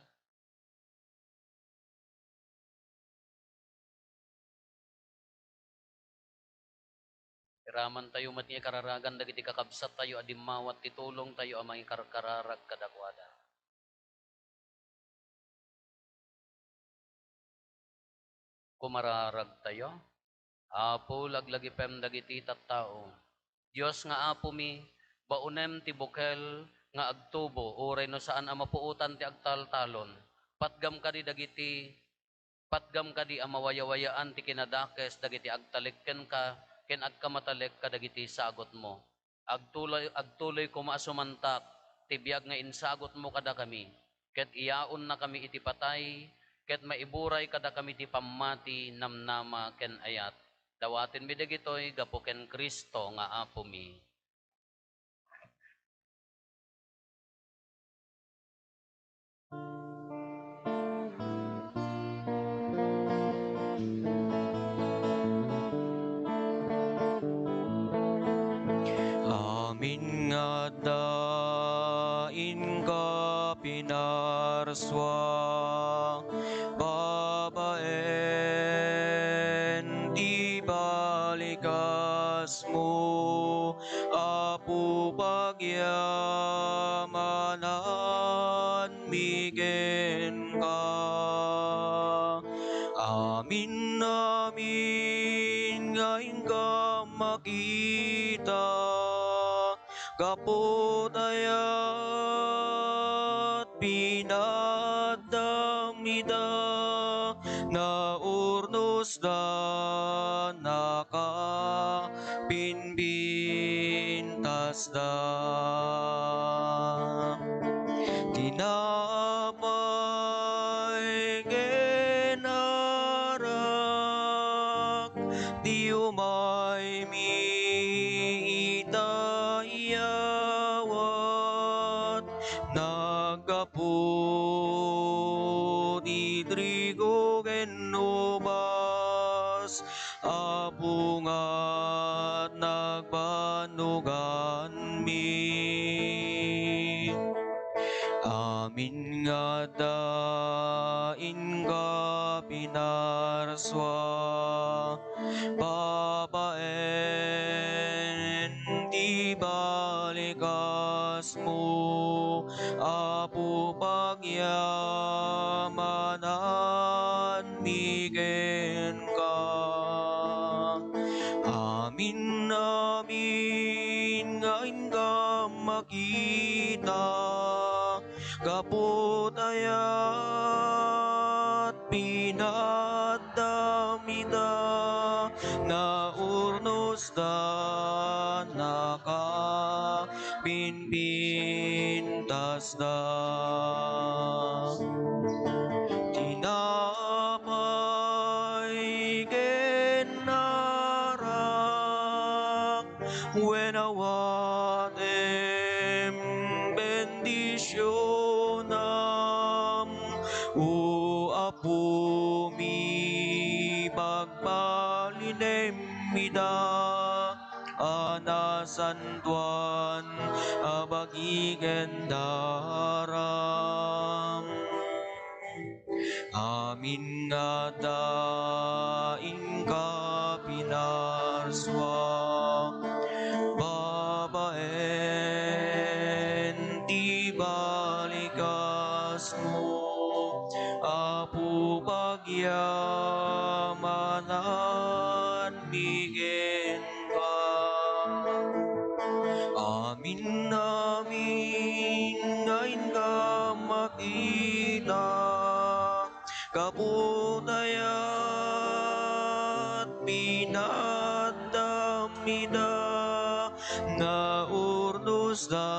Iramantayo met nga ikararagan dagiti kakabsattayo a dimmawat ti tulongtayo a mangikarkararag kadakuada. Kumararagtayo. Apo, laglagipem dagiti tattao. Dios nga Apomi, baonem ti bukel nga agtubo, uray no saan a mapuotan ti agtaltalon. Patgam kadi dagiti, patgam kadi a mawayawayaan ti kinadakes dagiti agtalek kenka ken agkamatalek kadagiti sagutmo. Agtuloy, agtuloy koma a sumantak ti biag nga insagutmo kadakami, ket iyaonnakami iti patay ket maiburay kadakami ti pammati, namnama, ken ayat. Dawatenmi dagitoy gapu ken Cristo nga Apomi. Amin nga adda inka pinarsua, babaen ti balikasmo, Apo, pagyamananmi kenka. Amin, amin nga inka makita, gapu ta ayat pinaaddam ida, naurnosda, nakapinpintasda. Tinapay ken arak, ti umaymi ita iyawat, naggapu ti trigo ken ubas, Apo, nga nagbannoganmi. Amin nga adda inka pinarsua, babaen ti balikasmo, Apo, pagyamananmi kenka. Amin, amin nga inka makita, gapu ta ayat pinaaddam ida, naurnosda, nakapinpintasda. Tinapay ken arak, wen awatem bendisionam, O Apomi, pagbalinem ida a nasantoan a bagi ken daram. Amin nga adda inka pinarsua, babaen ti balikasmo, Apo, pagyamananmi kenka. Amin, amin nga inka makita, gapu ta ayat pinaaddam ida, naurnosda,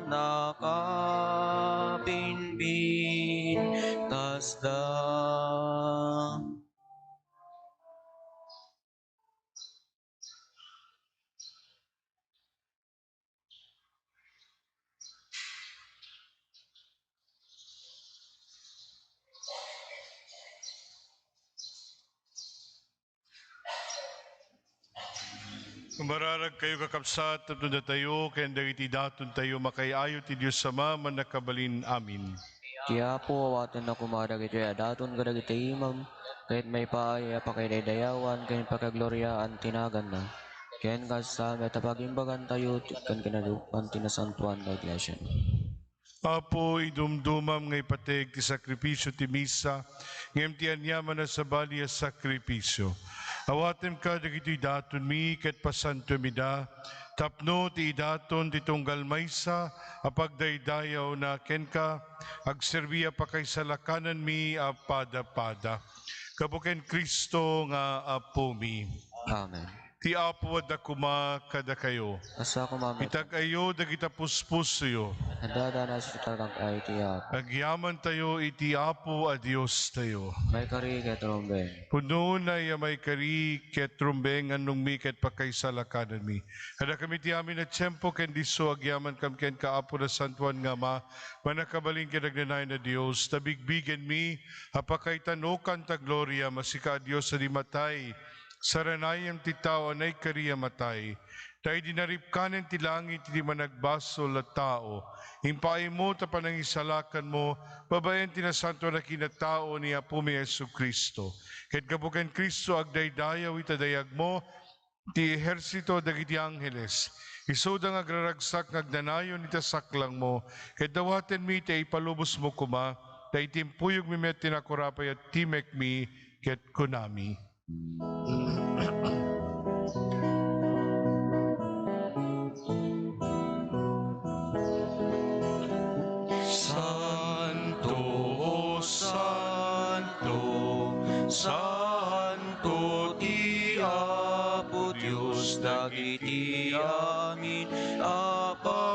nakapinpintasda. Umararagkayo, kakabsat, tapno datayo ken dagiti datontayo makaay-ayo ti Dios Ama a Mannakabalin. Amin. Ti Apo awatenna koma dagitoy a daton kadagiti imam, ket maipaay a pakaidaydayawan ken pakagloriaan ti naganna, ken kasta met a pagimbagantayo ti, ken kinadukman ti nasantoan nga iglesia. Apo, idumdumam nga ipateg ti sakrifisio ti misa, ngem ti aniaman a sabali a sakrifisio. Awatem kadagitoy datonmi ket pasantuem ida, tapno ti idaton ti tunggal maysa a pagdaydayawna kenka, agserbi a pakaisalakananmi a padapada. Gapu ken Cristo nga Apomi. Amen. Ti Apo adda koma kadakayo. Asa koma met. Itag-ayo dagita puspusoyo. Adda, adda, nasitak-ay ti Apo. Agyamantayo iti Apo a Diostayo. Maikari ket rumbeng. Pudno unay a maikari ket rumbeng, annongmi ket pakaisalakananmi. Adda kami ti amin a tiempo ken disso agyamankami kenka, Apo a Santoan nga Ama, mannakabalin ken agnanayon a Dios, ta bigbigenmi a pakaitanokan ta gloria, masika a Dios a di matay, saranayem ti tao a naikari a matay. Ta idi naripkanen ti langit iti managbasol a tao, impaaymo ta panangisalakanmo babaen ti nasantoan a kinatao ni Apomi a Jesu-Cristo. Ket gapu ken Cristo, agdaydayaw ita dayagmo ti ehersito dagiti angheles. Isuda nga agraragsak nga agnanayon ita saklangmo, ket dawatenmi iti ipalubosmo koma, ta itimpuyogmi met ti nakurapay a timekmi, ket kunami. Santo, santo, santo ti Apo Dios dagiti amin a parsua.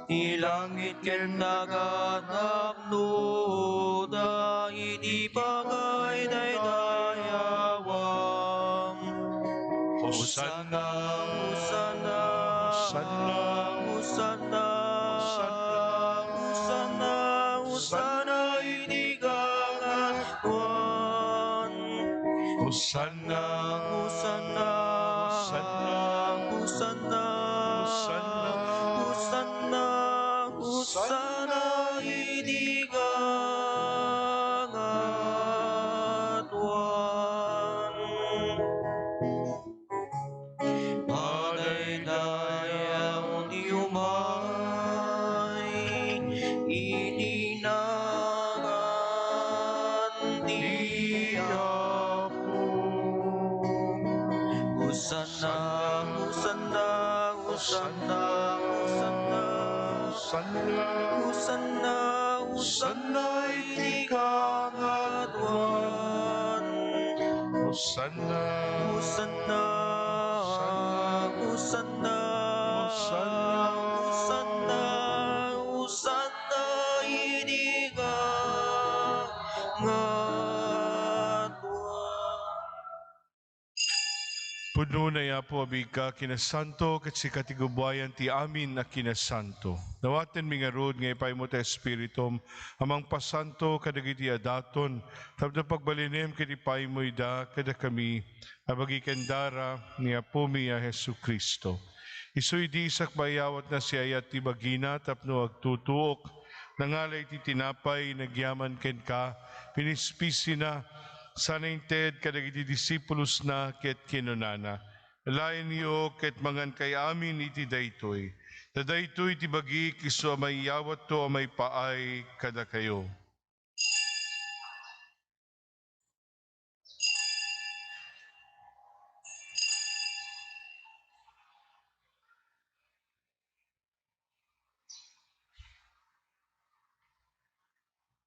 Ti langit ken daga napnoda iti pagaydaydayawam. Hosanna, Hosanna, Hosanna, Hosanna, Hosanna, Hosanna iti kangatoan. Hosanna, Hosanna, Hosanna, Hosanna, Hosanna, Hosanna iti kangatoan. Padaydayaw ti umay iti nagan ti Apo. Hosanna, Hosanna, Hosanna, Hosanna, Hosanna, Hosanna iti kangatoan. Hosanna. Hosanna. Hosanna. Hosanna. Hosanna. Hosanna iti kangatoan. Pudno unay, Apo, a biigka a kinasanto, ket sika ti gubuayan ti amin a kinasanto. Dawatenmi ngarud nga ipaaymo ti Espiritum a mangpasanto kadagiti a daton, tapno pagbalinem ket ipaaymo ida kadakami a bagi ken dara ni Apomi a Jesu-Cristo. Isu idi isak maiyawatna siak ti bagina tapno agtutuok, nangala iti tinapay, nagyaman kenka, pinispisina, sana inted kadagiti disipulosna ket kinunana, "Alaenyo ket mangankay amin iti daytoy. Ta daytoy ti bagik, isu a maiyawatko a maipaay kadakayo."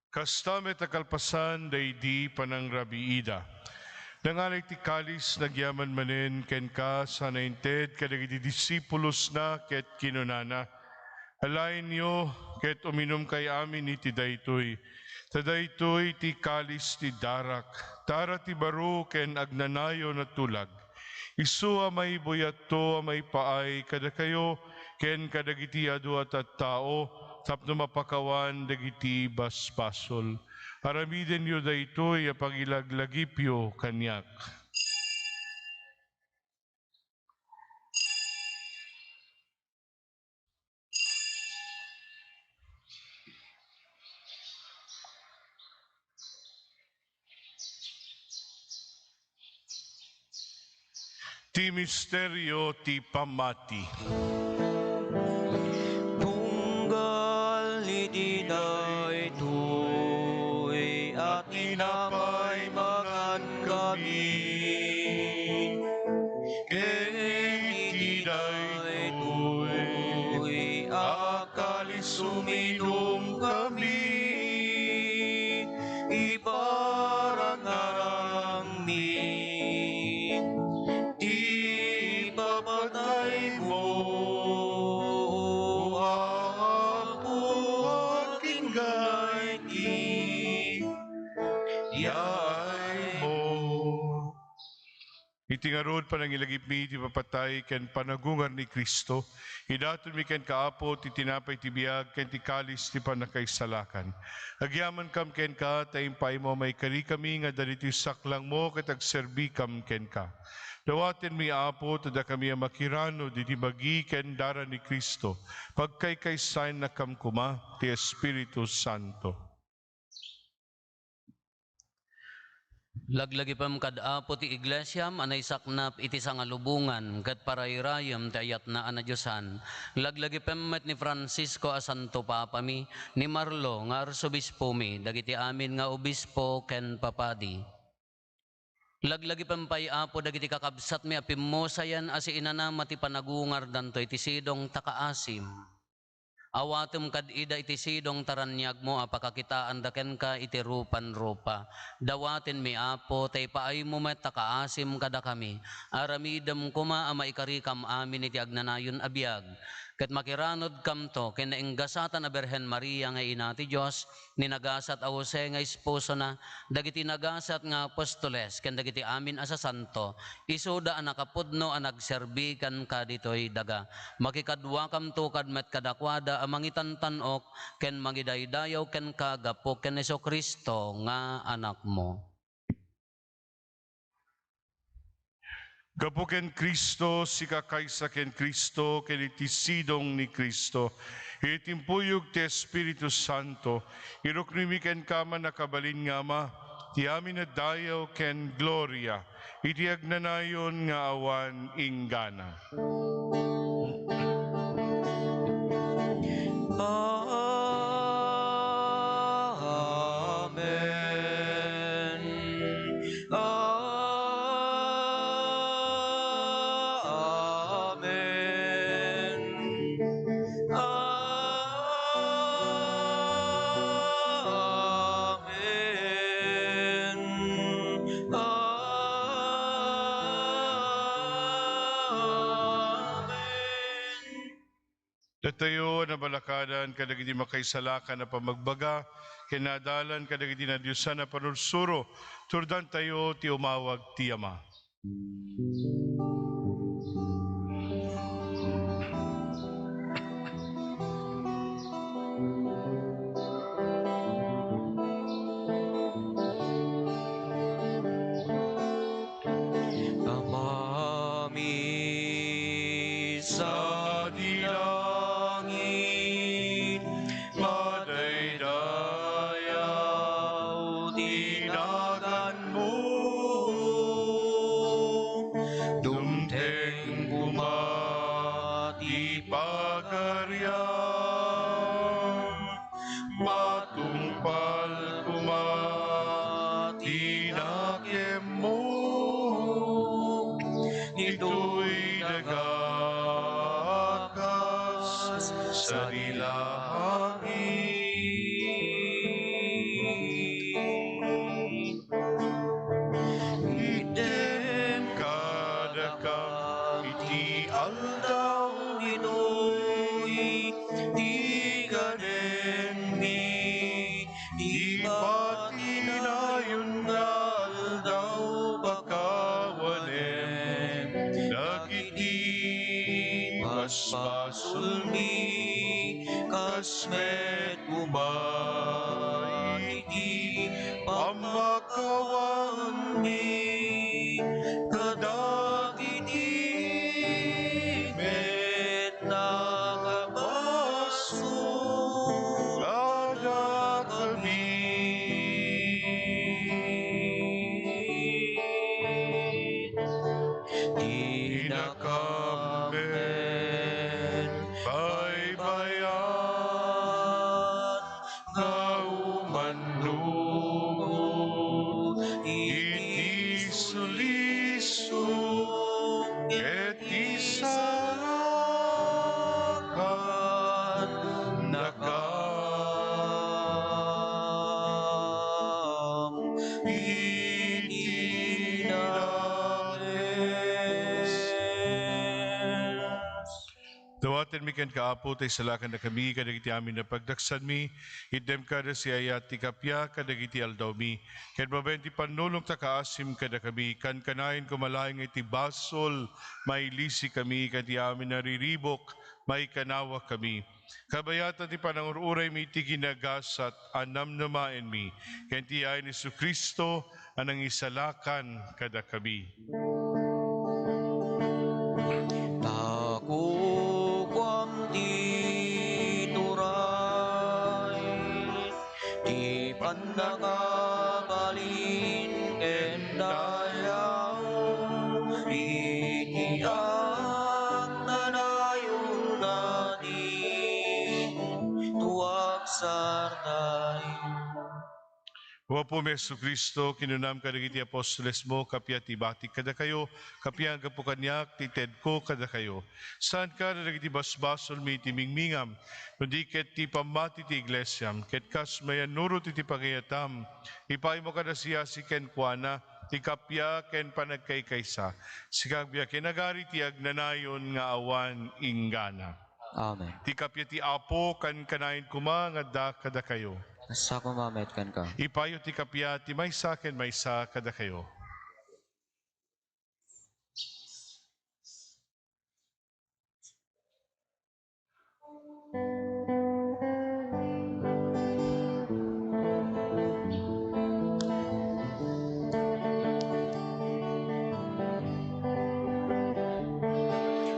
Kasta met a kalpasan daydi panangrabiida, nangala iti kalis, nagyaman manen kenka, sana inted kadagiti disipulosna ket kinunana, "Alaenyo ket uminumkay amin iti daytoy, ta daytoy ti kalis ti darak, dara ti baro ken agnanayon a tulag. Isu a maibuyatko a maipaay kadakayo ken kadagiti adu a tattao tapno mapakawan dagiti basbasol. Aramidenyo daytoy a pangilaglagipyo kaniak." Ti misterio ti pammati. Tunggal iti daytoy a tinapay mangankami, ken iti daytoy a kalis uminumkami, iparangarang Yaaymo. Iti ngarud, panangilagipmi iti papatay ken panagungar ni Cristo, idatonmi kenka, Apo, ti tinapay ti biag ken ti kalis ti pannakaisalakan. Agyamankam kenka, ta impaaymo a maikarikami nga adda ditoy saklangmo ket agserbikam kenka. Dawatenmi, Apo, ta dakami a makiranod iti bagi ken dara ni Cristo, pagkaykaysaennakam koma ti Espiritu Santo. Laglagipem kad Apo ti Iglesiam a naisaknap iti sangalubongan ket parayrayem ti ayatna a nadiosan. Laglagipem met ni Francisco a Santo Papami, ni Marlo nga Arsobispomi, dagiti amin nga obispo ken papadi. Laglagipem pay, Apo, dagiti kakabsatmi a pimmusayen a siinanama ti panagungardanto iti sidong ta kaasim. Awatem kad ida iti sidong ta raniagmo a pakakitaanda kenka iti rupanrupa. Dawatenmi, Apo, ta ipaaymo met ta kaasim kadakami. Aramidem koma a maikarikam amin iti agnanayon a biag. Ket makiranodkamto ken nainggasatan a Birhen Maria nga Ina ti Dios, ni nagasat a Jose nga esposona, dagiti nagasat nga apostoles, ken dagiti amin a sasanto, isuda a nakapudno a nagserbi kenka ditoy daga. Makikaduakamto kad met kadakuada a mangitantan-ok ken mangidaydayaw kenka gapu ken Jesu-Cristo nga Anakmo. Gapu ken Cristo, sika kaysa ken Cristo, ken iti sidong ni Cristo, iti impuyog ti Espiritu Santo, iruknoymi kenka, Mannakabalin nga Ama, ti amin a dayaw ken gloria, iti agnanayon nga awan inggana. Amen. Amen. Amen. Amen. Datayo a nabalakadan kadagiti makaisalakan a pamagbaga, ken naadalan kadagiti nadiosan a panursuro, turdantayo ti umawag ti Ama. Amami sadi langit, madaydayaw ti naganmo. Dumteng koma ti pagariam. Matungpal koma ti nakemmo ditoy daga kas sadi langit. Itdem kadakam iti aldaw ditoy ti kadenmi, ti patinayon nga aldaw pakawanem dagiti basbasolmi, kas met koma iti pamakawanmi kadagiti met nakabasol kadakami. Dinakam met baybay-an nga umannurot iti Tenmi kenka, Apo, ta isalakan dakami kadagiti amin a pagdaksanmi. Itdem kada siayat ti kappia kadagiti aldawmi. Ket babaen ti pannulong ta kaasim kadakami, kankanayon koma laeng iti basol, mailisikami, ken ti amin a riribuk, maikanawakami. Kabayatan ti panangur-uraymi iti ginagasat a namnamaenmi, ken ti yayen ni Jesu-Cristo a nangisalakan kadakami. Ta kukuam ti turay, ti pannakabalin ken dayaw, iti agnanayon a di tuagsar dayo. O Apomi Jesu-Cristo, kinunam kadagiti apostolesmo, kappia ti batik kadakayo, kappia gapu kaniak ti tedko kadakayo. Saan kada dagiti basbasolmi iti mingmingam, no di ket ti pammati ti iglesiam, ket kas mayannurot iti pagayatam, ipaymo kada siasika kenkuana ti kappia ken panagkaykaysa, sika agbiag ken agari ti agnanayon nga awan inggana. Amen. Ti kappia ti Apo kankanayon koma nga adda kadakayo. Kasta koma met kenka. Ipayo ti kappia ti maysa ken maysa kadakayo.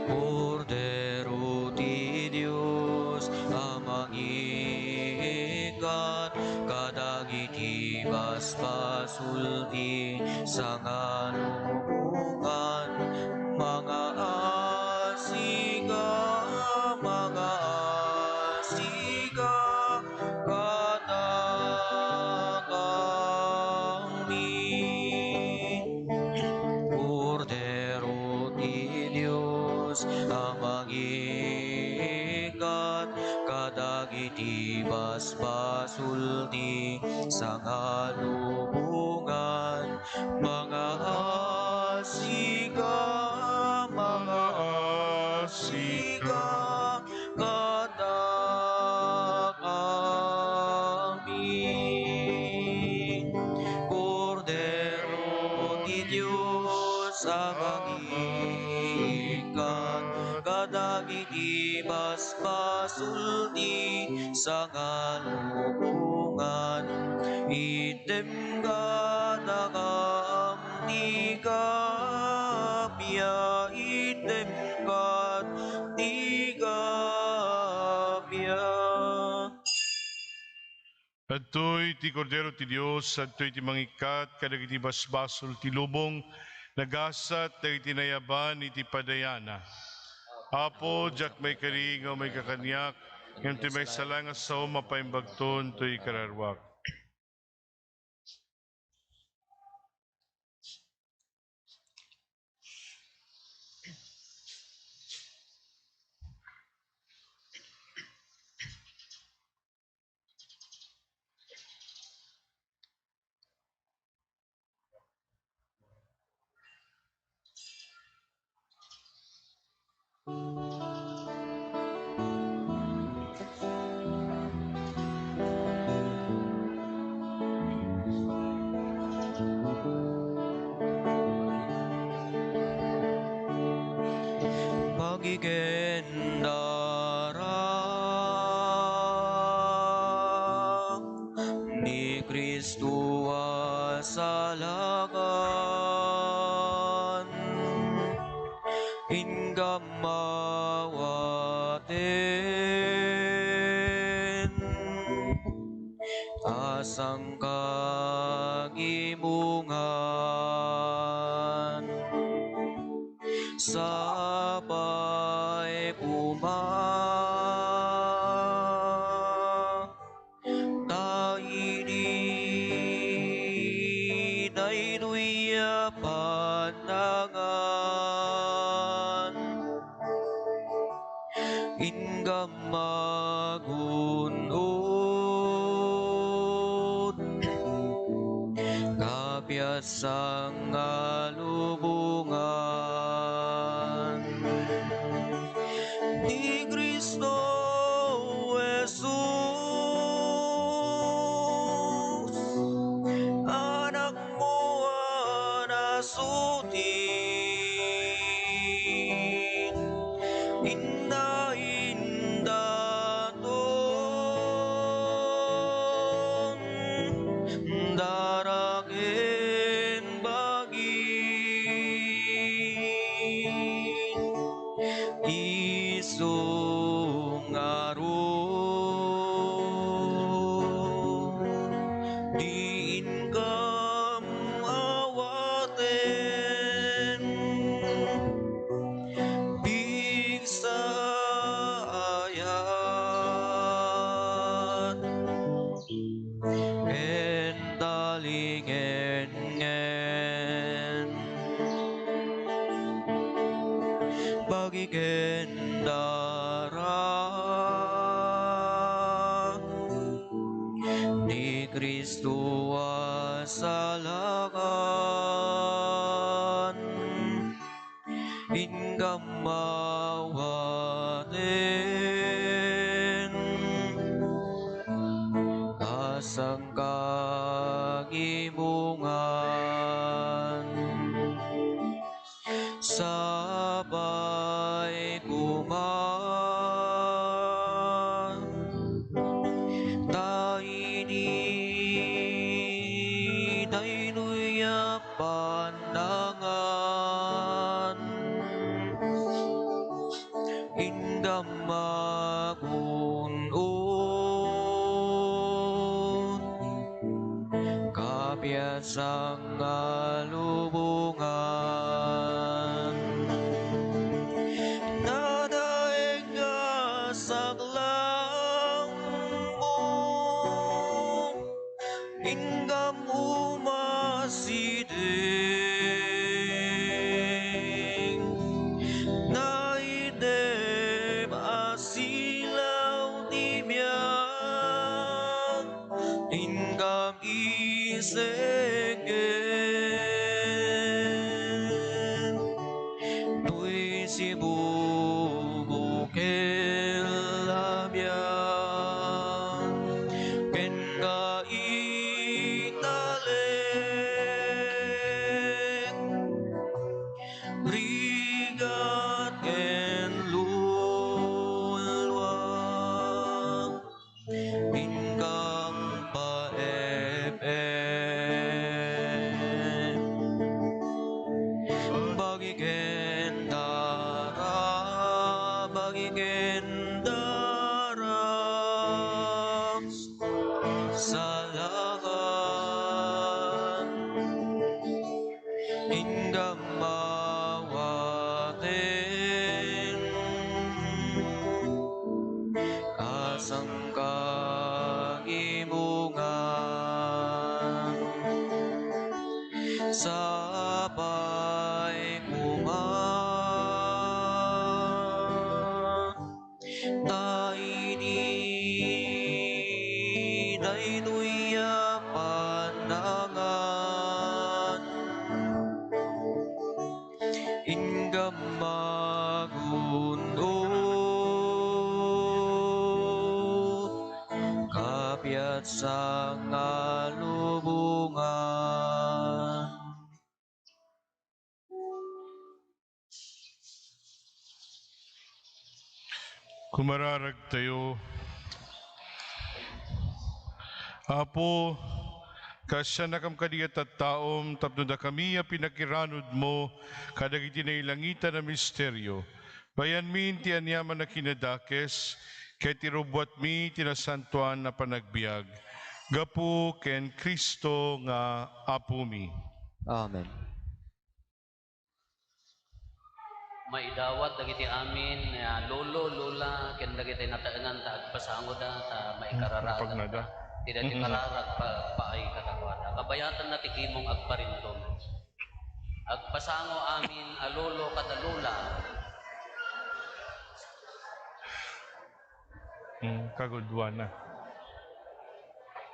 Kordero ti Dios a mangikkat kadagiti basbasol ti sangalubongan, mangaasika, mangaasika kadakami. Kordero ti Dios a mangikkat kadagiti basbasol ti sangalubongan, mangaasika, mangaasika kadakami. Kordero ti Dios a mangikkat kadagiti basbasol ti sangalubongan, itdem kadakam ti kappia, itdem kad ti kappia. Adtoy ti Kordero ti Dios, adtoy ti mangikkat kadagiti basbasol ti lubong, nagasat dagiti nayaban iti padayana. Apo, diak maikari nga umayka kaniak, ngem ti maysa laeng a sao mapaimbagton toy kararuak. Pagikendara ni Cristo a salakan, inggam mawaten a sangkagibongan. Sapay koma ta idi daytoy a panangan, inggam magun-od, kappia sangalubongan. Ni ken talingenngen, bagi ken dara ni Cristo a salakan. Inggam awaten a sangkagibungan. Sapay koma ta idi daytoy a panangan, inggam magun-un, kapiatsan nga lubongan. Nadaeg nga saklangmo, inggam umasideg. Naitep a silaw ti biag, inggam iseken. Toy sibubukel a biag ken kaitalik, rigat ken luluag, inggam paep-ep. Bagi ken dara, bagi ken dara, salakan. Inggam awaten a sangkagibungan. Sapay koma ta idi daytoy a panangan, inggam magun-un, kapiatsan nga lubongan. Kumararagtayo. Apo, kaasiannakam kadi a tattaom tapno dakami a pinakiranudmo kadagiti nailangitan a misterio, bayanmi ti aniaman a kinadakes, ket irubbuatmi ti nasantoan a panagbiag gapu ken Cristo nga Apomi. Amen. Maidawat dagiti amin a lolo, lola, ken dagiti nataengan ta agpasangoda, ta maikararag. Hmm, napagnada. Ti dati Mm-mm. kararag pa, paay kadakuada. Kabayatanna ti gimong agparintum. Agpasango amin a lolo kada lola. Hmm, kagudwana.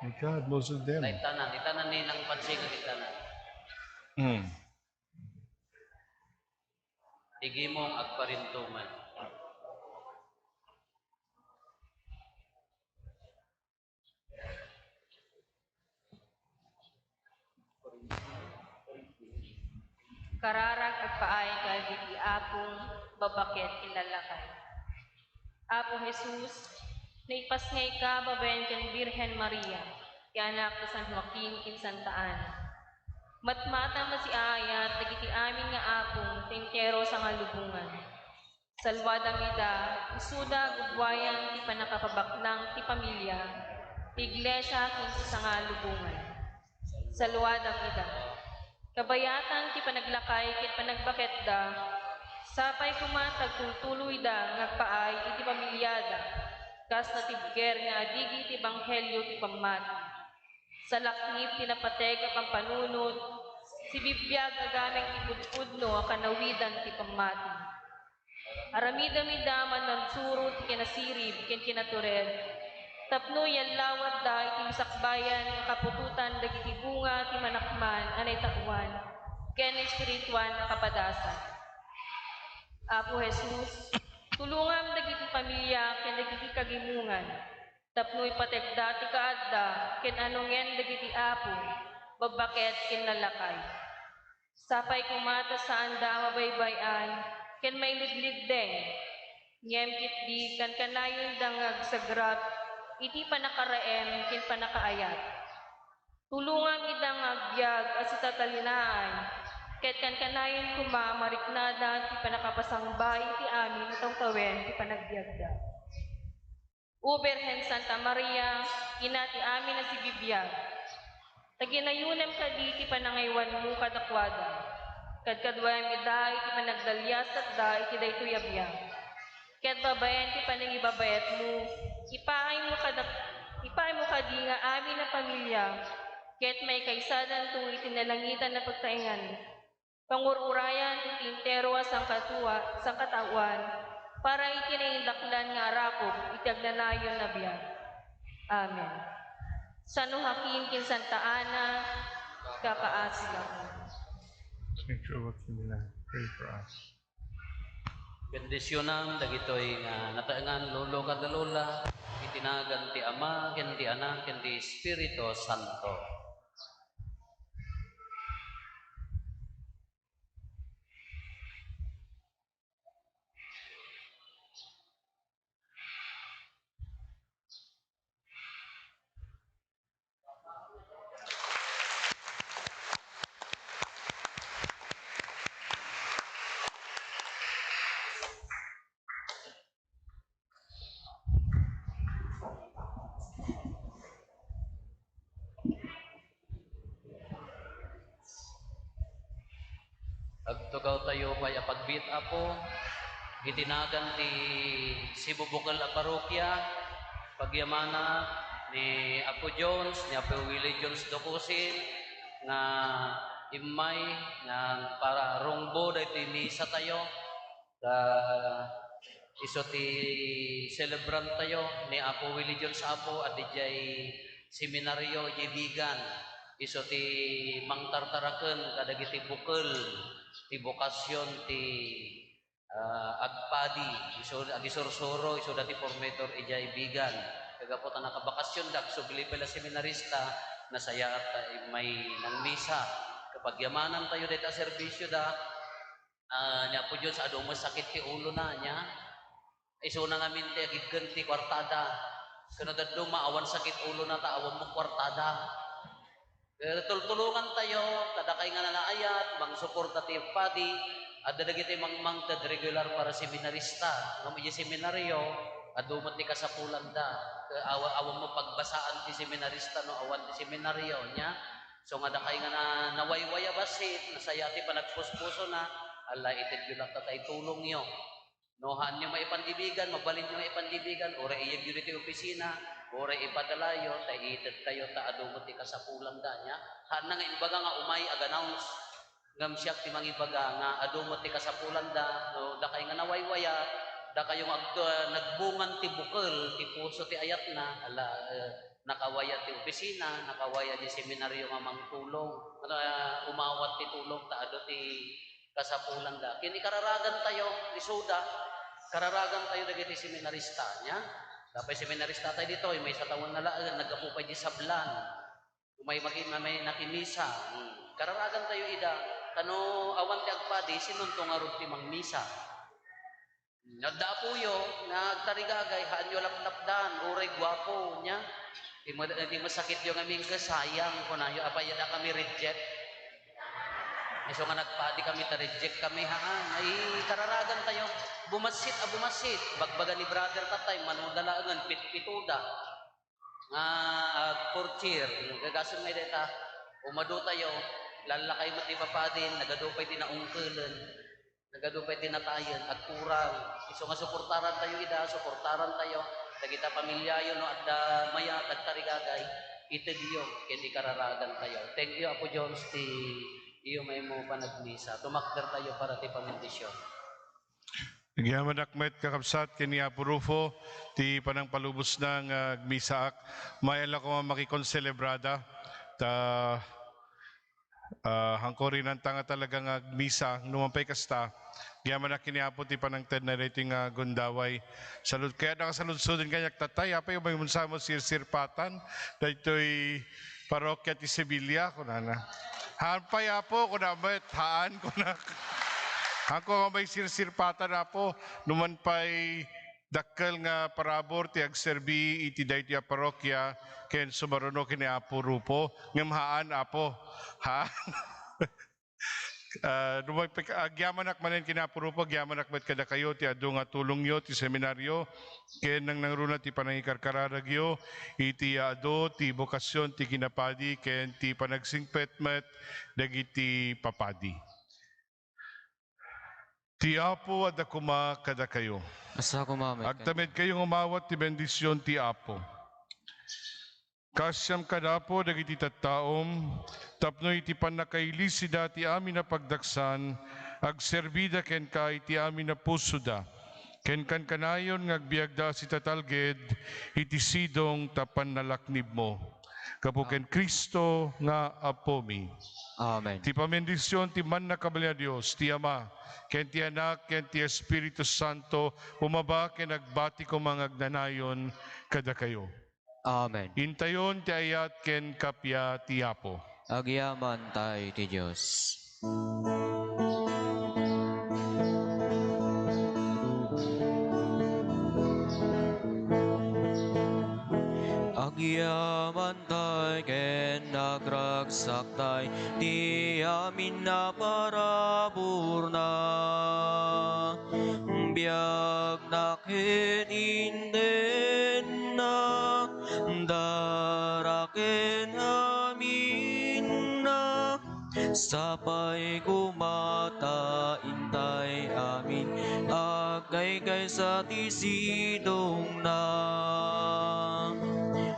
My God, most of them. Itanan, itanan ni Nang Pansing, itanan. Hmm. Ti gimong agparintuman. Kararag agpaay kadagiti Apong babbaket ken lakay. Apo Jesus, naipasngayka babaen ken Birhen Maria, ti anak ni San Joaquin ken Santa Ana. Matmatam a siaayat dagiti amin nga apong ti entero a sangalubongan. Saluadam ida, isuda a gubbuayan ti pannakapabaknang ti pamilia, ti iglesia ken ti sangalubongan. Saluadam ida. Kabayatan ti panaglakay ken panagbaketda, sapay koma ta agtultuloyda nga agpaay iti pamiliada, kas natibker nga adigi ti ebanghelio ti pammati. Salaknib ti napateg a pampanunot, sibibiag agameng ti pudpudno a kanawidan ti pammati. Aramidem ida managsuro ti kinasirib ken kinatured, tapno yallawatda iti masakbayan nga kaputotan dagiti bunga ti manakman a naitaoan ken espirituan a kapadasan. Apo Jesus, tulongam dagiti pamilia ken dagiti kagimongan tapno ipategda ti kaadda ken anongen dagiti Apo, babbaket ken nalakay. Sapay koma ta saanda a mabaybay-an ken mailidlideng, ngem ketdi kankanayonda nga agsagrap iti pannakaraem ken pannakaayat. Tulongam ida nga agbiag a sitatalinaay, ket kankanayon koma a mariknada ti pannakapasangba iti amin a tawen ti panagbiagda. O Birhen Santa Maria, ina ti amin a sibibiag, taginayonem kadi ti panangaywanmo kadakuada. Kadkaduaem ida iti panagdaliasakda iti daytoy a biag. Ket babaen ti panangibabaetmo, ipaaymo kada, ipaaymo kadi nga amin a pamilia, ket maikaisadanto iti nalangitan a pagtaengan. Pangur-urayan iti entero a sangkatua-, sangkataoan para iti naindaklan nga arakop iti agnanayon a biag. Amen. San Joaquin ken Santa Ana, kakaasi laeng. Saint Joaquin, pray for us. Bendisyonam dagitoy nga nataengan, lolo ken lola, iti nagan ti Ama, ken ti Anak, ken ti Espiritu Santo. Agtugawtayo pay a pagbiit, Apo, iti nagan ti sibubukel a parokia, pagyamanak ni Apo Jones, ni Apo Willie Jones Dukusin, nga immay nga para rungbo daytoy misa tayo. Ta isu ti celebrant tayo ni Apo Willie Jones Apo a didiay seminario idiay Vigan. Isu ti mangtartaraken kadagiti bukel ti bokasyon ti, ah, agpadi. Isu agisursuro, isuda ti formator idiay Vigan. Kagapu ta nakabakasyon da, agsubli pay la seminarista, nasayaat ta immay nangmisa. Kapagyamanan tayo dayta a serbisyo da, Ah, ni Apo Dios, adu met sakit ti ulona, nia? Isuna ngamin ti agidken ti kuartada. Ken no dadduma, awan sakit ulona ta awan met kuartada. Eh, tultulongan tayo, kadakay nga nanaayat, mangsuporta ti padi, adda dagiti mangmangted regular para seminarista. Ngem idiay seminaryo, adu met ti kasapulanda. Eh, awa-, awan met pagbasaan ti seminarista no awan ti seminaryo, nia? So, nga dakay nga na-, nawaywaya bassit, nasayaat ti panagpuspusona, ala, itedyo latta tay tulongyo. No haanyo maipandibigan, mabalinyo maipandibigan, uray iyegyo ditoy opisina, uray ipadalayo, ta itedtayo, ta adu met ti kasapulanda, nia? Haanna nga imbaga nga umay ag-announce. Ngem siak ti mangibaga nga adu met ti kasapulanda, no dakay nga nawaywaya, dakayo nga agtu-, nagbungan ti bukel, ti puso ti ayatna, ala, eh, nakawaya ti opisina, nakawaya ti seminaryo nga mangtulong. Ano, ah, umawat ti tulong ta adu ti kasapulanda. Ken ikararagantayo, isuda, kararagantayo dagiti seminarista, nia? Dapay seminarista tayo ditoy, maysa tawen na laeng, naggapu pay di sablan. Umay maki-, may nakimisa. Hmm. Kararagantayo ida, ta no awan ti agpadi, sinonto ngarud ti mangmisa? Adda apoyo nga agtarigagay, haanyo laplapdan, uray guapo, nia? Ti ma-, ti masakityo nga mingkes, sayang, kunayo, apay, adda kami reject? Isu nga nagpadi kami, ta reject kami, haan. Ay, kararagantayo. Bumassit a bumassit. Bagbaga ni brother tatay, manoda laengen, pitpitoda. Nga ag-fourth year, gasgasen nga dayta, umadotayo, lallakay met ti papadi, nagadu pay ti naungkelen, nagadu pay ti natayen, agkurang. Isu nga suportarantayo ida, suportarantayo, dagita pamiliayo no adda mayat, agtarigagay. Itedyo ken ikararagantayo. Thank you, Apo Jones, ti iyo maimmo panagmisa. Tumakdertayo para ti pamendisyon. Agyamanak met, kakabsat, ken ni Apo Rufo, ti panangpalubosna nga agmisaak. Maila ko nga makikonselebrada. Ta, ah, hangko rinanta nga talaga nga agmisa, no man pay kasta. Agyamanak ken ni Apo ti panangtedna daytoy nga gundaway. Salud-, kayat nakasaludsoden kaniak, tatay, apay, umay mo sa mo sirsirpatan daytoy parokya ti Sevilla, kunana. Haan pay, Apo, kuna met, haan, kunak. Haanko nga umay sirsirpatan, Apo, no man pay dakkel nga parabur ti agserbi iti daytoy a parokya ken sumaruno ken ni Apo Rufo, ngem haan, Apo. Haan. Ah, dumagpek-, agyamanak manen ken ni Apo Rufo, agyamanak met kadakayo ti adu nga tulongyo ti seminario, ken nangnangruna ti panangikarkararagyo iti adu ti bokasyon ti kinapadi ken ti panagsingpet met dagiti papadi. Ti Apo adda koma kadakayo. Kasta koma met. Agtamedkayo nga umawat ti bendisyon ti Apo. Kaasiam kad Apo dagiti tattaom, tapno iti pannakailisida ti amin a pagdaksan, agserbida kenka iti amin a pusoda, ken kankanayon nga agbiagda a sitatalged iti sidong ta pannalaknibmo. Gapu ken Cristo nga Apomi. Amen. Ti pamendisyon ti Mannakabalin a Dios, ti Ama, ken ti Anak, ken ti Espiritu Santo, umaba ken agbati koma nga agnanayon kadakayo. Amen. Intayon ti ayat ken kappia ti Apo. Agyamanta iti Dios. Agyamanta ken agragsakta ti amin a paraburna. Biagna ken intenna, dara ken aminna, sapay koma ta intay amin agkaykaysa ti sidongna.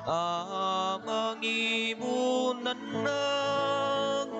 Amangibunan nang